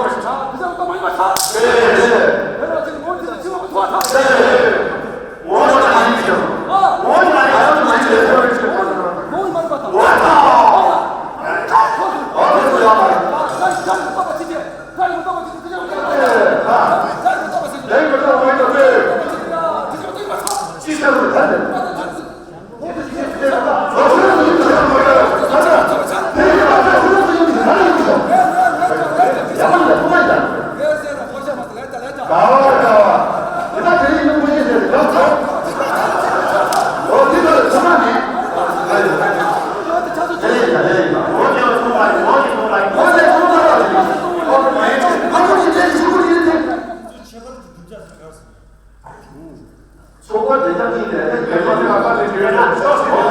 ཚོགས་པ་དེ་དག་གིས་ནས་རྒྱལ་ཁབ་ཀྱི་ལག་པ་ནས་བྱས་ནས་ཚོགས་པ་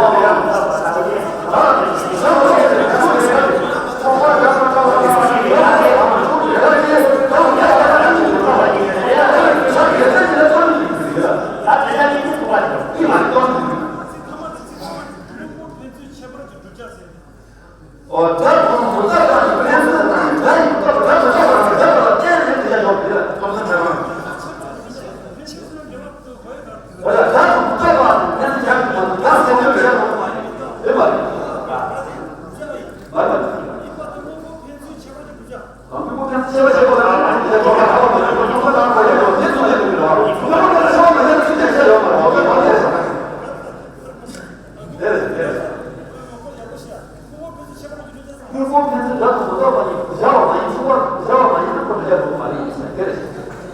དངུལ་ཕོགས་ཕན་ཚུན་རབ་ཏུ་མི་ཐོགས་པ་ཡིན། བཞག་པ་མ་ཡིན། ཚུགས་པ་བཞག་པ་མ་ཡིན་ན་ཁོ་འདྲ་ཡག་པོ་མ་རེད་ཟེར་དེ་རེད།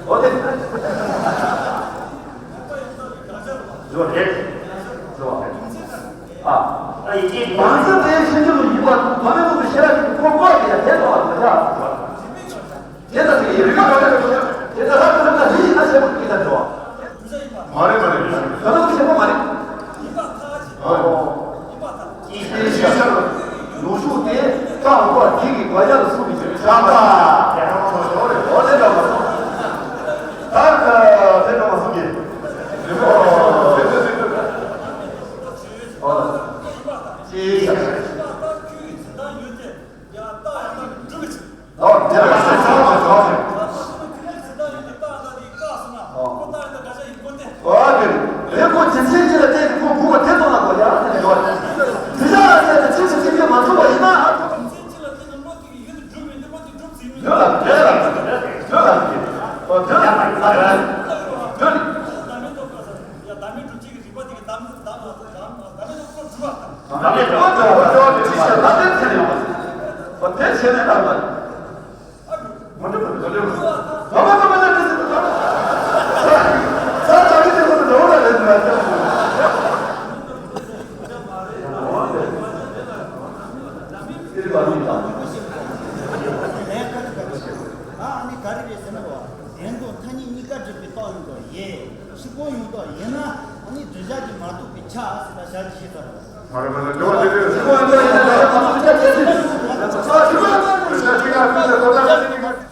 འོ་དེ། ཡོད་རེད། ཡོད་རེད། ཨ། ཨ་ཡིན་གྱི། མང་ཚོགས་དེའི་ཤེས་རྒྱུ་ལ་ཡིན་པ་དང་མ་མེད་པ་ཤེས་རབ་ཀྱི་ཁོ་བཀོད་དེ་ཡང་དེ་ལྟ་བ་མ་བྱ། དེ་ལྟ་དེ་ཡིན་རིག་པ་ག་རེ་རེད། དེ་ལྟ་རབ་ཏུ་རིག་ན་རིག་ཡིན་ན་ཤེས་པ་ཀྱི་ལྟ་འགྲོ་བ། མ་རེད་མ་རེད། ད་ནི་ཆེན་པོ་མ་རེད། ཨོ། ལུག་ཤུགས་དེ་རྟགས་འགོ་དེ་གི་བ་ཡ་ལ་སུ་མི་བྱེད་ཤ་པ། ཨོ་དེ་འདྲ་མ་སོང་། ད་དེ་འདྲ་མ་སོང་གི། ཨོ་ལ། ཅི་ཤ། ཨོ་དེ་ལ་སེམས་ཚང་མ་གྲོགས་ཤིག་ཨོ་དེ་ལས་ཁོ་ཇི་སྲིད་ཅི་ལ་བརྟེན་ནས་ཁོ་སྒུག་པ་དེ་ཙམ་ལ་གོ་ཡ་ཟེར་ནས་ཡོད་རེད། དེ་ལ་བརྟེན་ནས་ཅི་ཞིག་ཅི་ཕན་མ་ཐོགས་པ་ཡིན་ན། ཡོད་ལ་རེད་ལ་རེད་ལ་ཡོད་ལ་རེད། ཨོ་དེ་ལ་ཡོད་ལ་ཡོད་ལ། ཡ་བདག་མེད་གྲུབ་བྱེད་ཀྱི་རིགས་པ་དེ་གི་བདག་མེད་བདག་མེད་བདག་མེད་ལ་ཁོ་སྒྲུབ་པ་དང་། བདག་མེད་གྲུབ་པ་དང་བདག་མེད་གྲུབ་བྱེད་ལ་དེ་ཚེ་ཡོང་བ། ཨོ་དེ་བྱས་ནས་བདག་མེད། མ་འགྲུབ་པ་མ་འགྲུབ་པ། བདག་མེད་གྲུབ་པ་ལ་འགྲུབ་ཟིན་པ་དང་། ས་ས་བདག་མེད་གྲུབ་པ་དང་འགྲོ་བ་ལ་རེད་མ་ཡ། ཨ་ནི་ག་རེ་རེད་ཟེར་ན། བདེན་དོན་མཐའ་གཉིས་གཉིས་ཀ་སྒྲུབ་པའི་རྟགས་ཡིན་དོ། ཡེ། ཕྱི་རྐོང་ཡོང་དོ་ཡིན་ན། ཨ་ནི་འདོད་ཆགས་ཀྱིས་མ་གཏོགས་པའི་ཆ་ཟེར་ན་ཞག་གི་ཤེས་ཚར་རོ། མ་རེད་མ་རེད། འདོད་པ་དེ་དུས་ཕྱི་རྐོང་ཡོང་དོ་ཡིན་ན་འདོད་ཆགས་མ་གཏོགས་པའི་ཆ་ཅི་ཟེར། ཕྱི་རྐོང་ཡོང་དོ་ཡིན་ན་འདོད་ཆགས་ཀྱིས་མ་གཏོགས་པའི་ཆ་ཅི་ཟེར།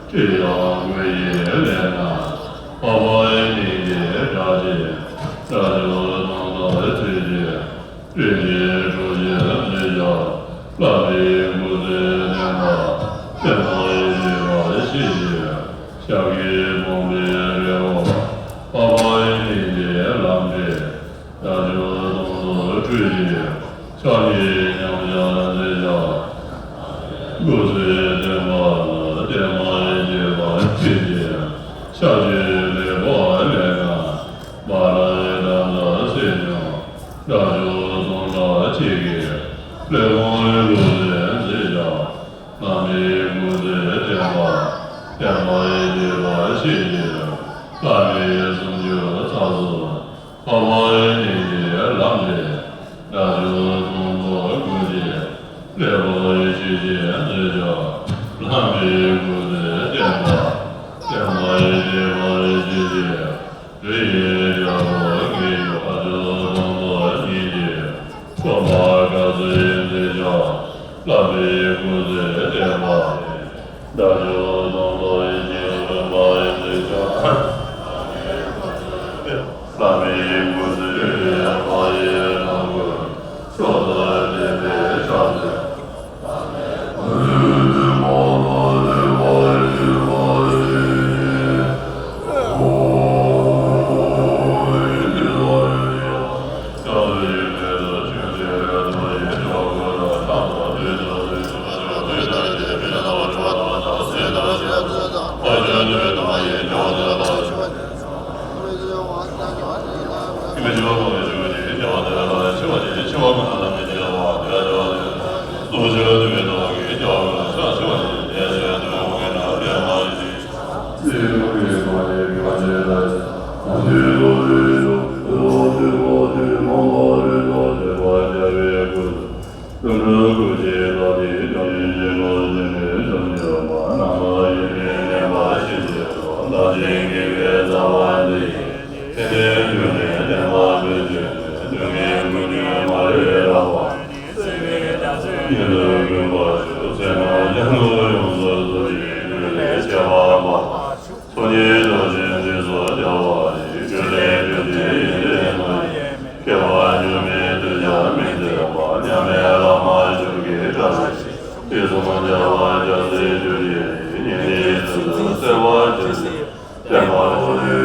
ཁྲིད་ཡང་དགོས་ཡིན་ལས་ན། འཕགས་པ་ཡི་སྙིང་རྗེ་དྲག་ཅིང་། དགྲ་བཅོམ་སྟོང་དུ་ཁྲིད་ཅིང་། སྲིད་ཞིའི་གྲོགས་བྱེད་མཛད་ཀྱང་། བླ་མའི་སྐུ་ཚེ་བརྟན་པ། བསྟན་པ་ཡི་བདེ་བ་ཤེས་ཤིང་། ཤཱཀྱའི་ཕུང་པོའི་རི་བོ། འཕགས་པ་ཡི་སྙིང་རྗེ་ལམ་འདི། དགྲ་བཅོམ་སྟོང་དུ་ཁྲིད་ཅིང་། ཕྱག་གཉིས་མཉམ་བཞག་མཛད་ཀྱང་། སྐུ་ཚེ་བརྟན་པ་དང་། བསྟན་པ་ཡི་རྒྱས་པ་ཤེས་ཤིང་། ཕྱག་རྒྱའི་ལེགས་པར་ལེགས་བརྐོས། མ་རིག་དགྲ་དང་སྲིད་མྱོང་། དགྲ་བཅོམ་སྟོང་ཕྲག་གཅིག་གིས། ཀླས་ཁང་ལུགས་ལྡན་མཛད་ཀྱང་། བླ་མའི་སྐུ་ཚེ་བརྟན་པ། བསྟན་པ་ཡི་རྒྱས་པ་ཤེས་ཤིང་། བླ་མའི་གསུང་ཆོས་ཚར་སོང་། འཕགས་པ་ཡི་སྙིང་རྗེ་ལམ་འདི། དགྲ་བཅོམ་སྟོང་ཕྲག་དགུ་གིས། ཀླས་པ་ཡི་ཆོས་ཅན་མཛད་ཀྱང་། བླ་མའི་སྐུ་ཚེ་བརྟན་པ། བསྟན་པ་ཡི་རྒྱས་པ་ཤེས་ཤིང་། རི་ཡི་རྒྱལ་པོ་ངེས་ཡོད། དགྲ་བཅོམ་སྟོང་ཕྲག་གཉིས་ཀྱིས། བསྐོམ་པ་ག་ཚོད་ཡིན་མཛད་ཀྱང་། བླ་མའི་སྐུ་ཚེ་བརྟན་པ། དགྲ་བཅོམ་སྟོང་ཕྲག་གཉིས་ཀྱིས། བསྐོམ་པ་ཡིན་མཛད་ཀྱང་། བླ་མའི་སྐུ་ཚེ་བརྟན་པ་ཡི་ལམ་ཀུན། མཆོག་ཏུ་བསྟན་པའི་ཕྱག་འཚལ། ཚོགས་གཉིས་རྡོ་རྗེ་འདི་སོགས་རྒྱལ་བ་ཡི། སྤྱོད་ལས་རྒྱུ་འབྲས་ཡིན་ཏེ་མ་ཡིན། སྐྱེ་བ་འགྱུར་མེད་དུས་ཀྱང་མི་འཛད་པ། མཉམ་མེད་བླ་མ་མཆོག་གི་སྐྲ་ལ་ཞིག་དུས་གསུམ་རྒྱལ་བ་རྒྱལ་སྲས་རྒྱུ་འབྲས་ཡིན། ཉན་ཐོས་སུ་གསོལ་བ་བྱིན་གྱིས་བརླབ་པ་ལོ།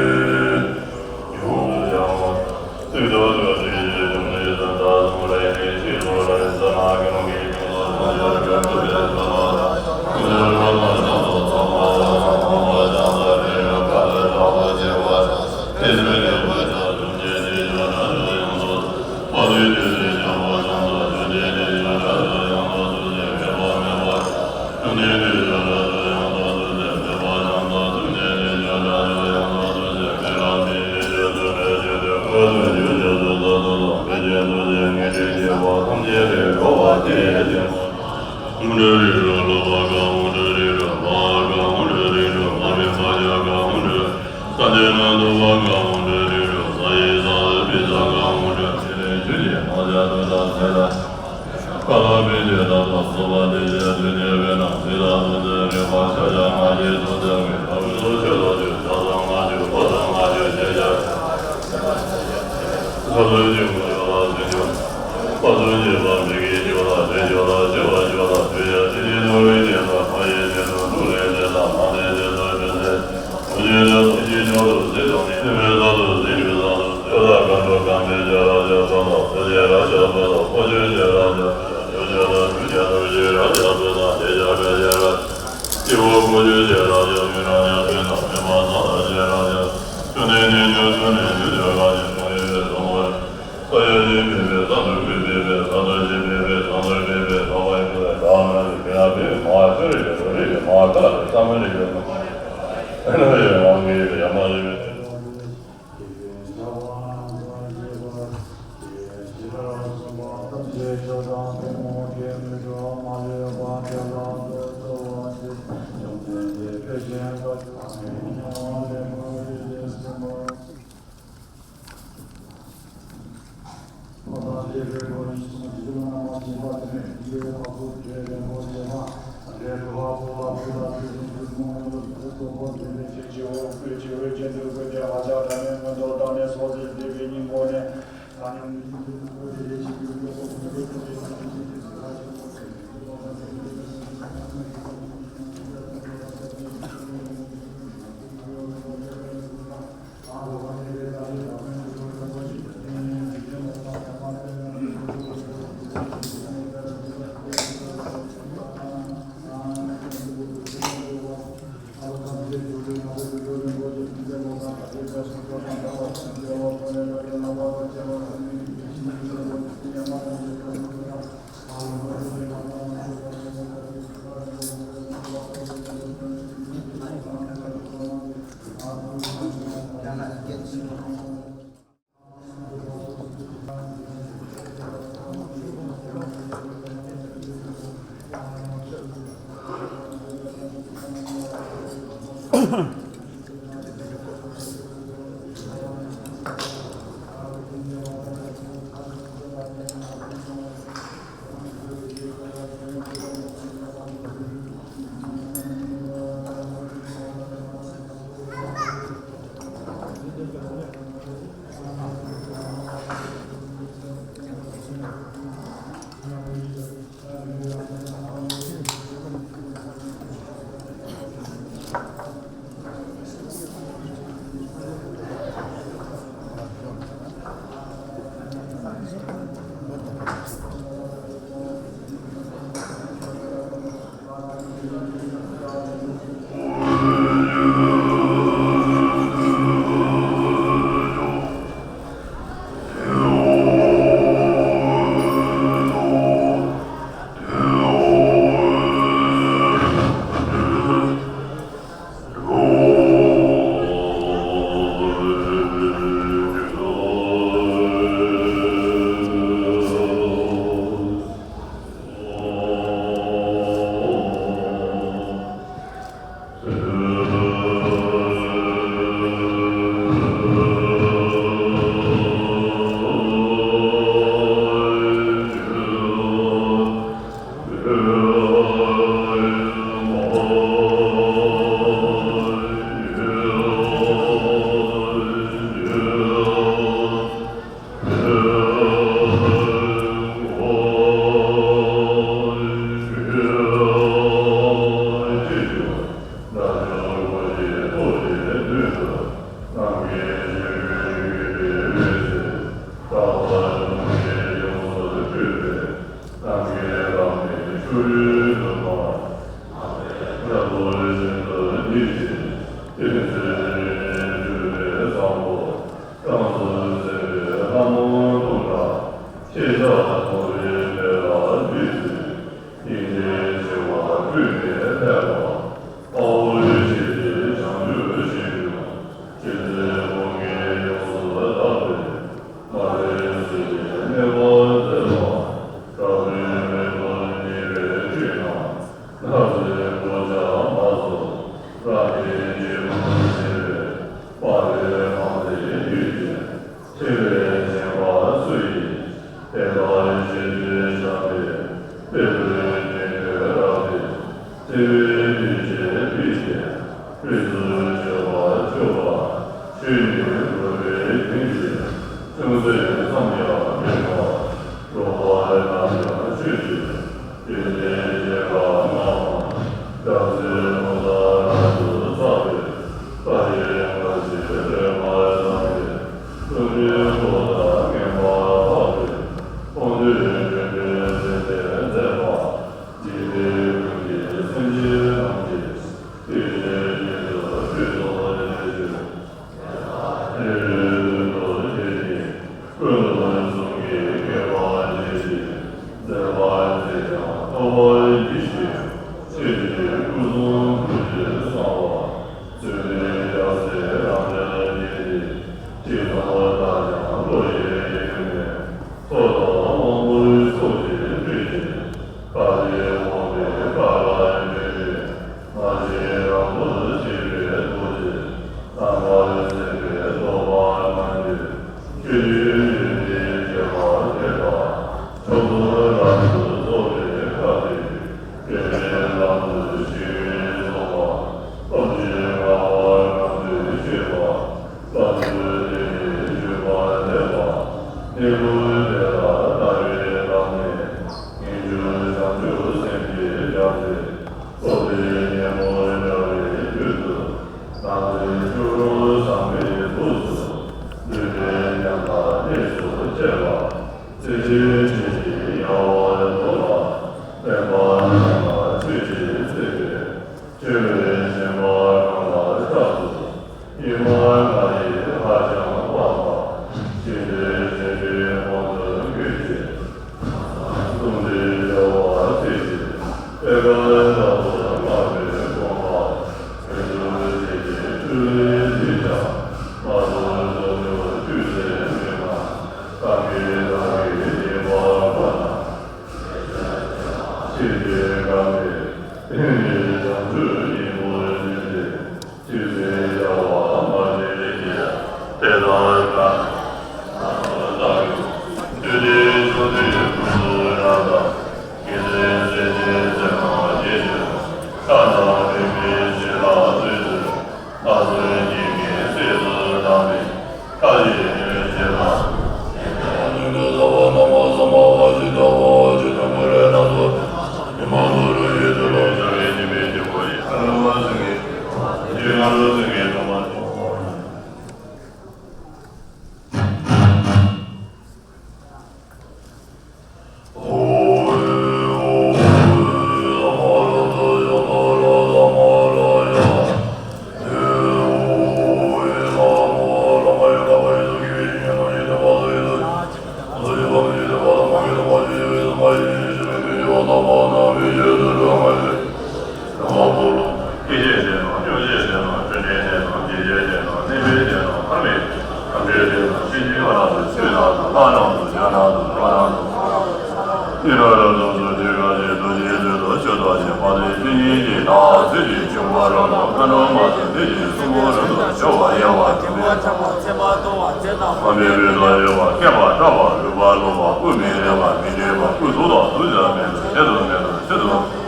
དམའ་བའི་རི་དྭགས་ཡོད་པ། སྐེད་པ་བྲག་པ། རུས་པ་ལོག་པ། སྐུ་མི་ལེགས་པ། མི་འདོད་པ། སྐུ་གཟུགས་དང་གཟུགས་ཅན་མེད་པ། བྱད་དུ་མེད་པ། བྱེད་དུ་མེད་པ།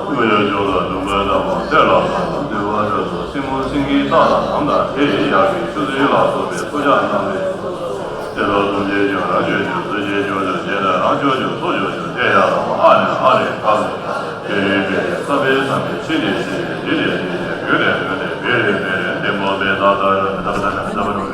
དབུ་ཡི་ཕྱོགས་སུ་དུམ་བུས་བཏབ་པ། དེ་ལ་ལ་དང་འདུས་པ་ཁྲོད་དུ་སྲིན་མོ་སེང་གེའི་རྟ་དང་ལྷམ་དང་དེ་ཡི་ཡབ་ཀྱི་ཆུ་ཚོད་ལ་སོགས་པའི་སྲོག་ཆགས་རྣམས་ལས། དེ་ལ་གཟུགས་ཅན་ཀྱང་རང་ཆོས་ཀྱང་གཟུགས་ཅན་ཀྱང་ཀྱང་བྱས་ཏེ་རང་ཆོས་ཀྱང་སྲོག་ཆོས་ཀྱང་དེ་ཡང་དག་པ་ཨ་ནི་ཨ་རེ་ཨ་ལེ། བེ་རེ་བེ་རེ། ས་བེ་ས་བེ། ཤི་ནི་ཤི་ནི། འདི་ནི་འདི་ནི། བེ་རེ་བེ་རེ། བེ་རེ་བེ་རེ། འདི་མོ་བེ་ད་ད་ར་ད་ད་ད་ད།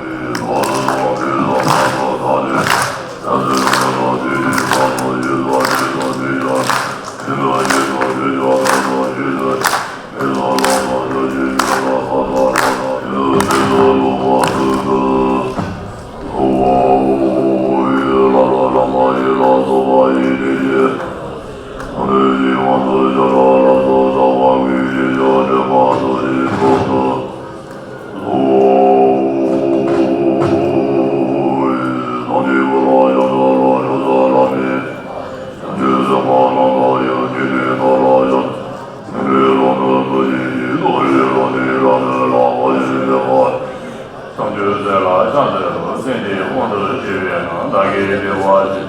སངས་རྒྱས་སྲས་ལ་ཕྱག་འཚལ་ལོ། སེམས་དེའི་དབང་དུ་བྱས་པས་ན་བདག་གིས་བདེ་བ་ཅན།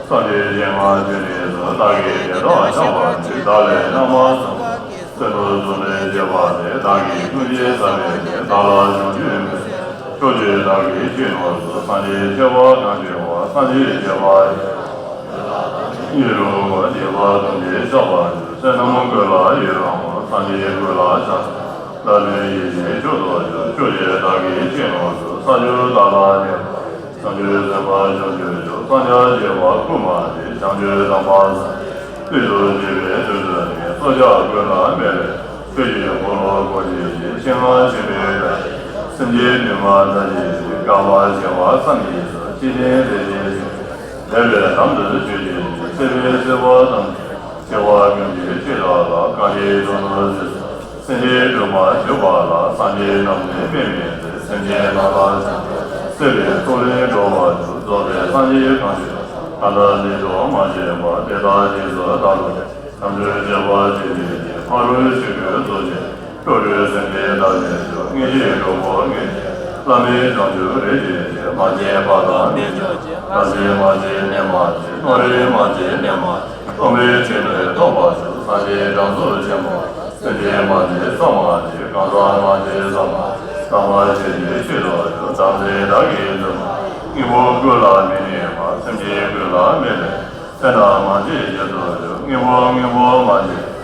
སངས་རྒྱས་སྤྱན་སྔར་བྱོན་ནས་སུ། བདག་གིས་དེ་དག་བསྐྱངས་པ་ནི། བདག་ལས་བླ་མ་ཚངས་པས་བརྩོན་འགྲུས་གསུམ་ལས་སྐྱེས་པ་སྟེ། བདག་གིས་ཀུན་གྱིས་བསམ་པའི་ཚེ། བདག་ལ་བྱང་ཆུབ་མི་འགྲུབ། ཕྱོགས་བཅུའི་བདག་གི་ཆོས་རྣམས་སུ། སངས་རྒྱས་ཆོས་པ་གང་བྱེད་པ། སངས་རྒྱས་བྱེད་པ་ཡི་རོ། སྡིག་པ་ཐམས་ཅད་བཤགས་པར་འགྱུར། བསོད་ནམས་ཀུན་ལ་ཡི་རང་བ། སངས་རྒྱས་ཀུན་ལ་ཕྱག་འཚལ་ལོ། ལྷ་དང་ཡེ་ཤེས་མཆོག་ཏུ་གྱུར། ཕྱོགས་བཅུའི་བདག་གི་ཆོས་རྣམས་སུ། ས་བཅུ་དག་ལ་གནས་པ། བྱང་ཆུབ་སེམས་དཔའ་བྱང་ཆུབ་ཤིང་། སངས་རྒྱས་བྱེ་བ་དཔུང་མ་ཡིན། བྱང་ཆུབ་སེམས་དཔའ་སངས་རྒྱས་དཔལ་དུ་བྱེད་པའི་དུས་སུ་ནི། སྲོག་ཆགས་ཀུན་ལ་མེ་ལས་ཆོས་ཀྱི་འཁོར་ལོ་བསྐོར་བྱེད་ཅིང་། ཆེན་པོ་ཆེན་པོའི་སྒྲ་ཡིས་སེམས་ཅན་མྱུར་མ་དག་བྱེད་ཅིང་། བསྐལ་པ་བྱེ་བ་བསམ་གྱིས་མི་ཁྱབ། འཇིག་རྟེན་ལས་བྱེད་ཅིང་། འདས་པའི་ལམ་དུ་བྱེད་བྱེད་ཅིང་། སྲིད་པའི་སྲིད་པ་ཐམས་ཅད་བྱེ་བ་ཀུན་གྱིས་ཕྱེ་བ་ལ། གང་ཞིག་འགྲོ་དོན་རྫོགས་སངས་རྒྱས་འགྲུབ་པར་བྱེད་པ་ལ། སངས་རྒྱས་རྣམས་ནི་དཔེ་མི་སྲིད། སེམས་ཅན་རྣམས་ལ་སངས་རྒྱས་སྲིད་པའི་མཚོ་ལས་སྒྲོལ་བར་འགྱུར། རྫོགས་པའི་སངས་རྒྱས་གང་ཞིག་ལ། གང་དག་ནི་འགྲོ་མ་བྱེད་པ། དེ་དག་རྗེས་སུ་བདག་སློབ་ཅིང་། བྱང་ཆུབ་སྤྱད་པ་བྱེད་བྱེད་ཅིང་། ཕ་རོལ་ཕྱིན་དྲུག་རྫོགས་བྱེད་ཅིང་། སྤྲོ་བྲལ་སེམས་ཅན་དག་བྱེད་ཅིང་། དངོས་གཞི་གྲོགས་པོ་ངེས་བྱེད་ཅིང་། བླ་མེད་བྱང་ཆུབ་རེག་བྱེད་ཅིང་། མ་སྐྱེས་པ་དག་མི་འཇོག་ཅིང་། ལྷ་སྲིན་མ་སྐྱེས་གནས་མ་ཆགས། རྣོ་རིགས་མ་སྐྱེས་གནས་མ་ཆགས། སྟོང་པའི་ཕྱིར་ནི་རྟོགས་པར་འགྱུར། སངས་རྒྱས་གྲངས་སུ་ཆེན་པོ། སེམས་ཅན་མ་སྐྱེས་ས་མ་སྐྱེས། གང་ཟག་མ་སྐྱེས་ས་མ་སྐྱེས། ཟག་མ་སྐྱེས་ཀྱི་ཕྱིར་དུ་འགྱུར། བྲམ་ཟེ་བདག་གིས་འཛིན་པ། སྙིང་པོ་ཀུན་ལ་མི་གནས་པ། སེམས་ཅན་ཀུན་ལ་མི་གནས། སེར་སྣ་མ་སྐྱེས་རྒྱ་མཚོར་འཇུག། སྙིང་པོ་སྙིང་པོ་མ་སྐྱེས།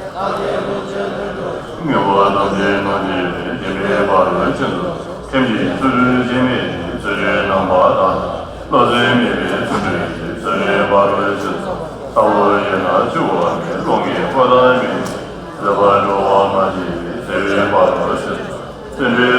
སྙིང་པོ་ཐམས་ཅད་སྣང་བྱེད་པའི། སྦྱིན་པའི་ཕ་རོལ་ཕྱིན་དུ། ཐིམ་གྱིས་ཚུལ་ཁྲིམས་སྦྱིན་མི་བྱེད། ཚུལ་ཁྲིམས་རྣམ་པར་དག་ཅིང་། བློ་ཚིམ་མེད་པའི་ཚུལ་ཁྲིམས་ཀྱིས། ཚུལ་ཁྲིམས་ཕ་རོལ་ཕྱིན་དུ། ལྟ་བུ་ཡོད་ན་ཆུ་བོ་མེད། རླུང་གིས་ཀོ་བརྡ་མི་སྙན། བཟོད་པ་འགྲོ་བ་མ་སྐྱེས་པའི། བརྩེ་བའི་ཕ་རོལ་ཕྱིན་དུ། བརྩོན་འགྲུས་